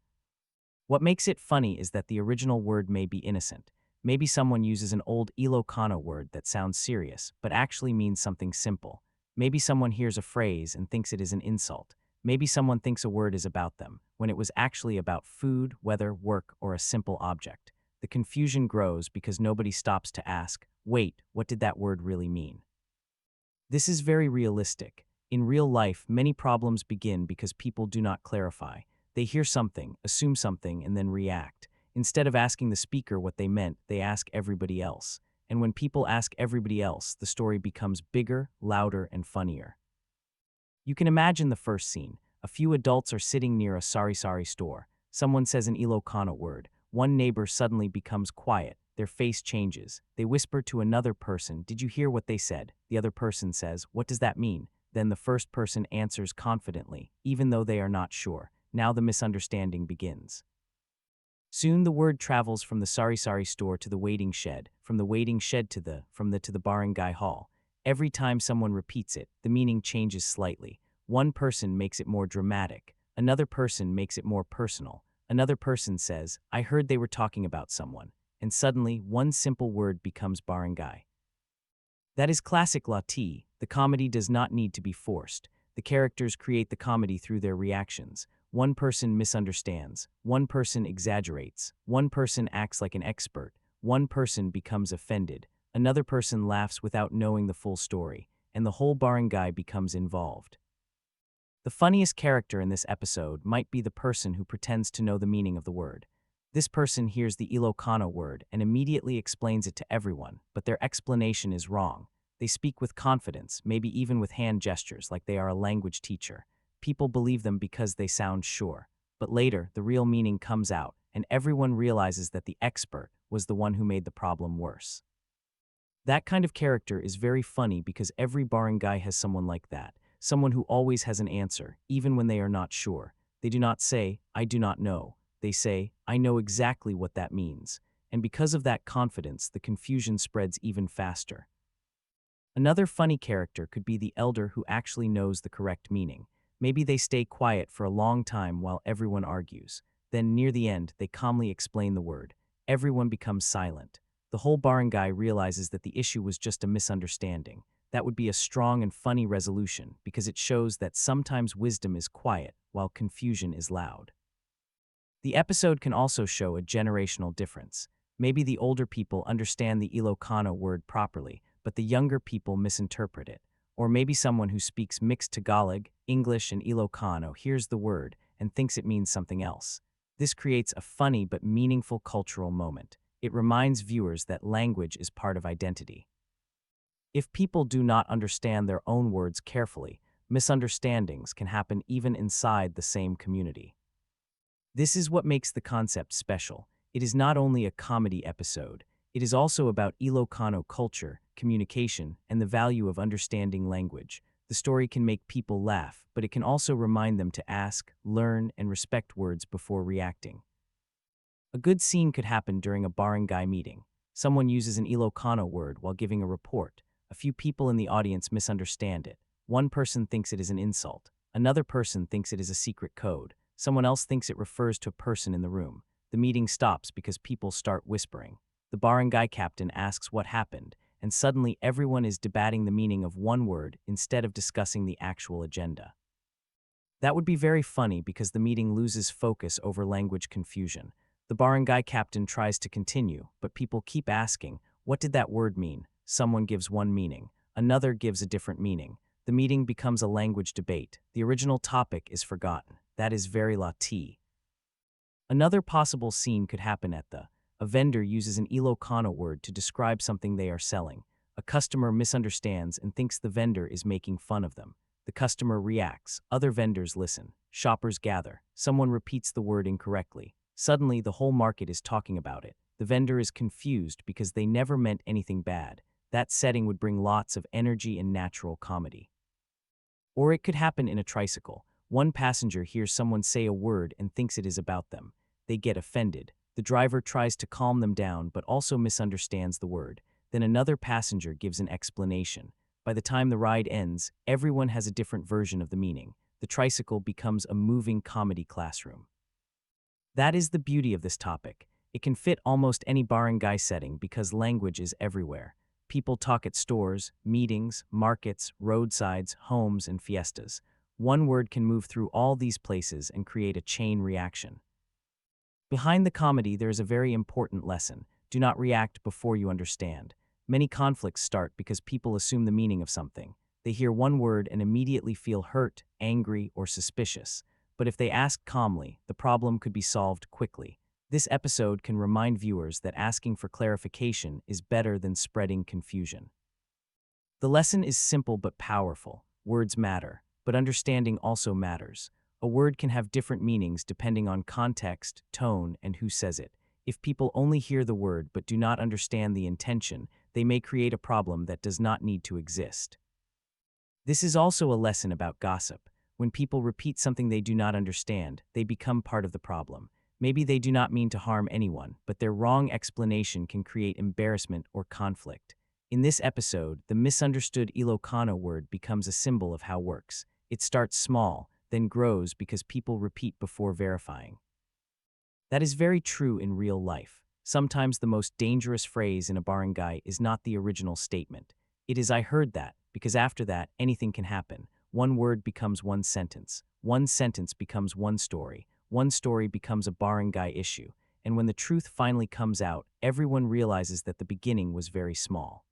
What makes it funny is that the original word may be innocent. Maybe someone uses an old Ilocano word that sounds serious, but actually means something simple. Maybe someone hears a phrase and thinks it is an insult. Maybe someone thinks a word is about them, when it was actually about food, weather, work, or a simple object. The confusion grows because nobody stops to ask, "Wait, what did that word really mean?" This is very realistic. In real life, many problems begin because people do not clarify. They hear something, assume something, and then react. Instead of asking the speaker what they meant, they ask everybody else. And when people ask everybody else, the story becomes bigger, louder, and funnier. You can imagine the first scene. A few adults are sitting near a sari-sari store. Someone says an Ilocano word. One neighbor suddenly becomes quiet. Their face changes. They whisper to another person, "Did you hear what they said?" The other person says, "What does that mean?" Then the first person answers confidently, even though they are not sure. Now the misunderstanding begins. Soon the word travels from the sari-sari store to the waiting shed, from the waiting shed to the, from the to the barangay hall. Every time someone repeats it, the meaning changes slightly. One person makes it more dramatic, another person makes it more personal, another person says, "I heard they were talking about someone," and suddenly one simple word becomes barangay. That is classic Lati. The comedy does not need to be forced. The characters create the comedy through their reactions. One person misunderstands, one person exaggerates, one person acts like an expert, one person becomes offended, another person laughs without knowing the full story, and the whole barangay becomes involved. The funniest character in this episode might be the person who pretends to know the meaning of the word. This person hears the Ilocano word and immediately explains it to everyone, but their explanation is wrong. They speak with confidence, maybe even with hand gestures, like they are a language teacher. People believe them because they sound sure. But later, the real meaning comes out, and everyone realizes that the expert was the one who made the problem worse. That kind of character is very funny because every barangay has someone like that, someone who always has an answer, even when they are not sure. They do not say, "I do not know." They say, "I know exactly what that means." And because of that confidence, the confusion spreads even faster. Another funny character could be the elder who actually knows the correct meaning. Maybe they stay quiet for a long time while everyone argues. Then, near the end, they calmly explain the word. Everyone becomes silent. The whole barangay realizes that the issue was just a misunderstanding. That would be a strong and funny resolution because it shows that sometimes wisdom is quiet while confusion is loud. The episode can also show a generational difference. Maybe the older people understand the Ilocano word properly, but the younger people misinterpret it. Or maybe someone who speaks mixed Tagalog, English, and Ilocano hears the word and thinks it means something else. This creates a funny but meaningful cultural moment. It reminds viewers that language is part of identity. If people do not understand their own words carefully, misunderstandings can happen even inside the same community. This is what makes the concept special. It is not only a comedy episode, it is also about Ilocano culture, communication, and the value of understanding language. The story can make people laugh, but it can also remind them to ask, learn, and respect words before reacting. A good scene could happen during a barangay meeting. Someone uses an Ilocano word while giving a report. A few people in the audience misunderstand it. One person thinks it is an insult. Another person thinks it is a secret code. Someone else thinks it refers to a person in the room. The meeting stops because people start whispering. The barangay captain asks what happened, and suddenly everyone is debating the meaning of one word instead of discussing the actual agenda. That would be very funny because the meeting loses focus over language confusion. The barangay captain tries to continue, but people keep asking, "What did that word mean?" Someone gives one meaning, another gives a different meaning. The meeting becomes a language debate. The original topic is forgotten. That is very Lati. Another possible scene could happen at the, a vendor uses an Ilocano word to describe something they are selling. A customer misunderstands and thinks the vendor is making fun of them. The customer reacts. Other vendors listen. Shoppers gather. Someone repeats the word incorrectly. Suddenly, the whole market is talking about it. The vendor is confused because they never meant anything bad. That setting would bring lots of energy and natural comedy. Or it could happen in a tricycle. One passenger hears someone say a word and thinks it is about them. They get offended. The driver tries to calm them down but also misunderstands the word. Then another passenger gives an explanation. By the time the ride ends, everyone has a different version of the meaning. The tricycle becomes a moving comedy classroom. That is the beauty of this topic. It can fit almost any barangay setting because language is everywhere. People talk at stores, meetings, markets, roadsides, homes, and fiestas. One word can move through all these places and create a chain reaction. Behind the comedy, there is a very important lesson. Do not react before you understand. Many conflicts start because people assume the meaning of something. They hear one word and immediately feel hurt, angry, or suspicious. But if they ask calmly, the problem could be solved quickly. This episode can remind viewers that asking for clarification is better than spreading confusion. The lesson is simple but powerful. Words matter, but understanding also matters. A word can have different meanings depending on context, tone, and who says it. If people only hear the word but do not understand the intention, they may create a problem that does not need to exist. This is also a lesson about gossip. When people repeat something they do not understand, they become part of the problem. Maybe they do not mean to harm anyone, but their wrong explanation can create embarrassment or conflict. In this episode, the misunderstood Ilocano word becomes a symbol of how works. It starts small, then grows because people repeat before verifying. That is very true in real life. Sometimes the most dangerous phrase in a barangay is not the original statement. It is "I heard that," because after that, anything can happen. One word becomes one sentence. One sentence becomes one story. One story becomes a barangay issue. And when the truth finally comes out, everyone realizes that the beginning was very small.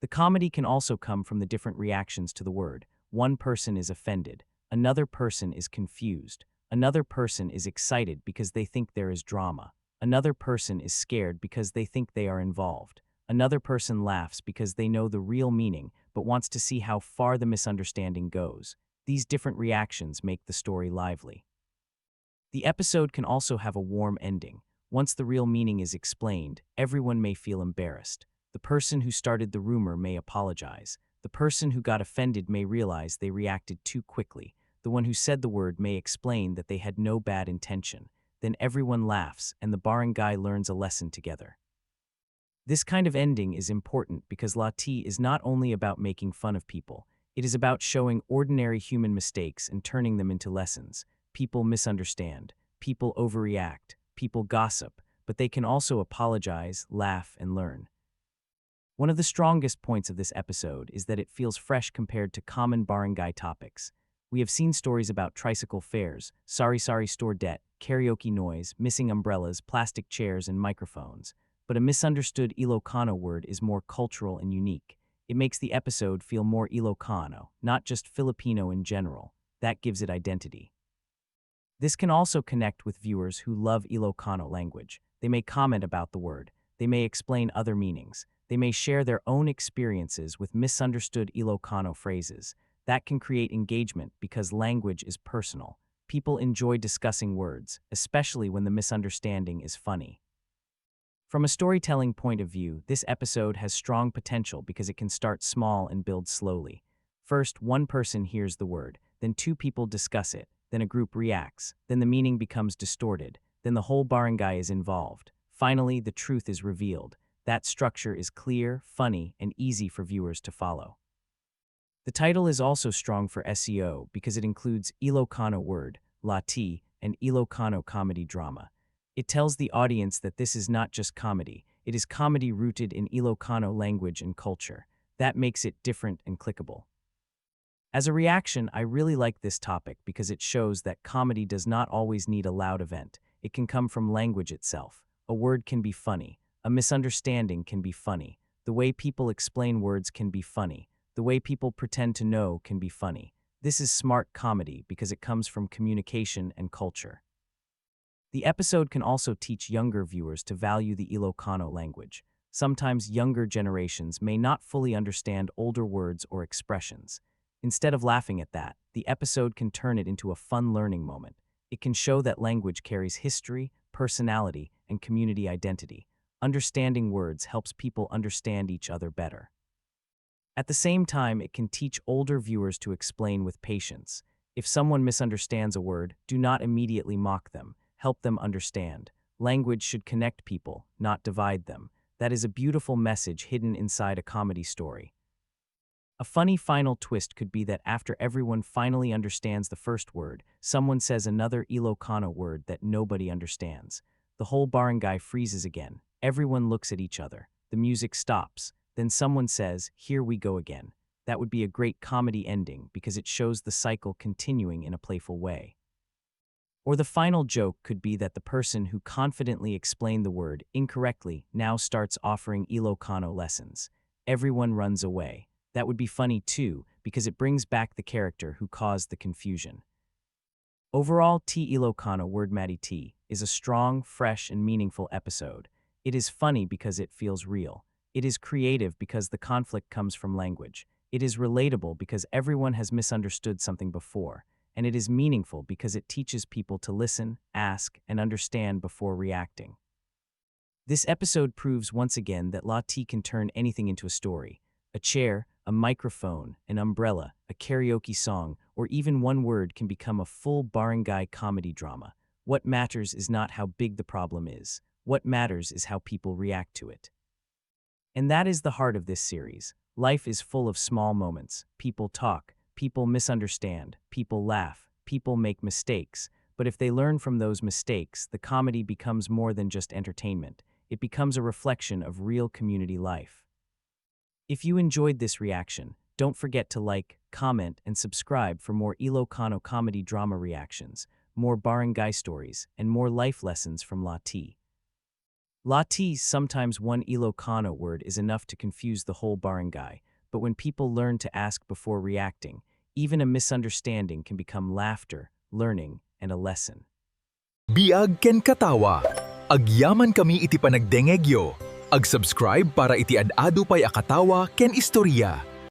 The comedy can also come from the different reactions to the word. One person is offended, another person is confused, another person is excited because they think there is drama, another person is scared because they think they are involved, another person laughs because they know the real meaning but wants to see how far the misunderstanding goes. These different reactions make the story lively. The episode can also have a warm ending. Once the real meaning is explained, everyone may feel embarrassed. The person who started the rumor may apologize. The person who got offended may realize they reacted too quickly. The one who said the word may explain that they had no bad intention. Then everyone laughs, and the barangay learns a lesson together. This kind of ending is important because La T is not only about making fun of people, it is about showing ordinary human mistakes and turning them into lessons. People misunderstand, people overreact, people gossip, but they can also apologize, laugh, and learn. One of the strongest points of this episode is that it feels fresh compared to common barangay topics. We have seen stories about tricycle fares, sari-sari store debt, karaoke noise, missing umbrellas, plastic chairs, and microphones. But a misunderstood Ilocano word is more cultural and unique. It makes the episode feel more Ilocano, not just Filipino in general. That gives it identity. This can also connect with viewers who love Ilocano language. They may comment about the word. They may explain other meanings. They may share their own experiences with misunderstood Ilocano phrases. That can create engagement because language is personal. People enjoy discussing words, especially when the misunderstanding is funny. From a storytelling point of view, this episode has strong potential because it can start small and build slowly. First, one person hears the word, then two people discuss it, then a group reacts, then the meaning becomes distorted, then the whole barangay is involved. Finally, the truth is revealed. That structure is clear, funny, and easy for viewers to follow. The title is also strong for S E O because it includes Ilocano word, La T, and Ilocano comedy drama. It tells the audience that this is not just comedy, it is comedy rooted in Ilocano language and culture. That makes it different and clickable. As a reaction, I really like this topic because it shows that comedy does not always need a loud event. It can come from language itself. A word can be funny. A misunderstanding can be funny. The way people explain words can be funny. The way people pretend to know can be funny. This is smart comedy because it comes from communication and culture. The episode can also teach younger viewers to value the Ilocano language. Sometimes younger generations may not fully understand older words or expressions. Instead of laughing at that, the episode can turn it into a fun learning moment. It can show that language carries history, personality, and community identity. Understanding words helps people understand each other better. At the same time, it can teach older viewers to explain with patience. If someone misunderstands a word, do not immediately mock them. Help them understand. Language should connect people, not divide them. That is a beautiful message hidden inside a comedy story. A funny final twist could be that after everyone finally understands the first word, someone says another Ilocano word that nobody understands. The whole barangay freezes again. Everyone looks at each other. The music stops. Then someone says, "Here we go again." That would be a great comedy ending because it shows the cycle continuing in a playful way. Or the final joke could be that the person who confidently explained the word incorrectly now starts offering Ilocano lessons. Everyone runs away. That would be funny too, because it brings back the character who caused the confusion. Overall, T Ilocano Word Mati T is a strong, fresh, and meaningful episode. It is funny because it feels real. It is creative because the conflict comes from language. It is relatable because everyone has misunderstood something before. And it is meaningful because it teaches people to listen, ask, and understand before reacting. This episode proves once again that Lati can turn anything into a story. A chair, a microphone, an umbrella, a karaoke song, or even one word can become a full barangay comedy drama. What matters is not how big the problem is. What matters is how people react to it. And that is the heart of this series. Life is full of small moments. People talk, people misunderstand, people laugh, people make mistakes. But if they learn from those mistakes, the comedy becomes more than just entertainment. It becomes a reflection of real community life. If you enjoyed this reaction, don't forget to like, comment, and subscribe for more Ilocano comedy drama reactions, more barangay stories, and more life lessons from Lati. Lati, sometimes one Ilocano word is enough to confuse the whole barangay, but when people learn to ask before reacting, even a misunderstanding can become laughter, learning, and a lesson. Biag ken katawa. Agyaman kami iti panagdengegyo. Ag-subscribe para iti ad-adu pay a katawa ken istorya.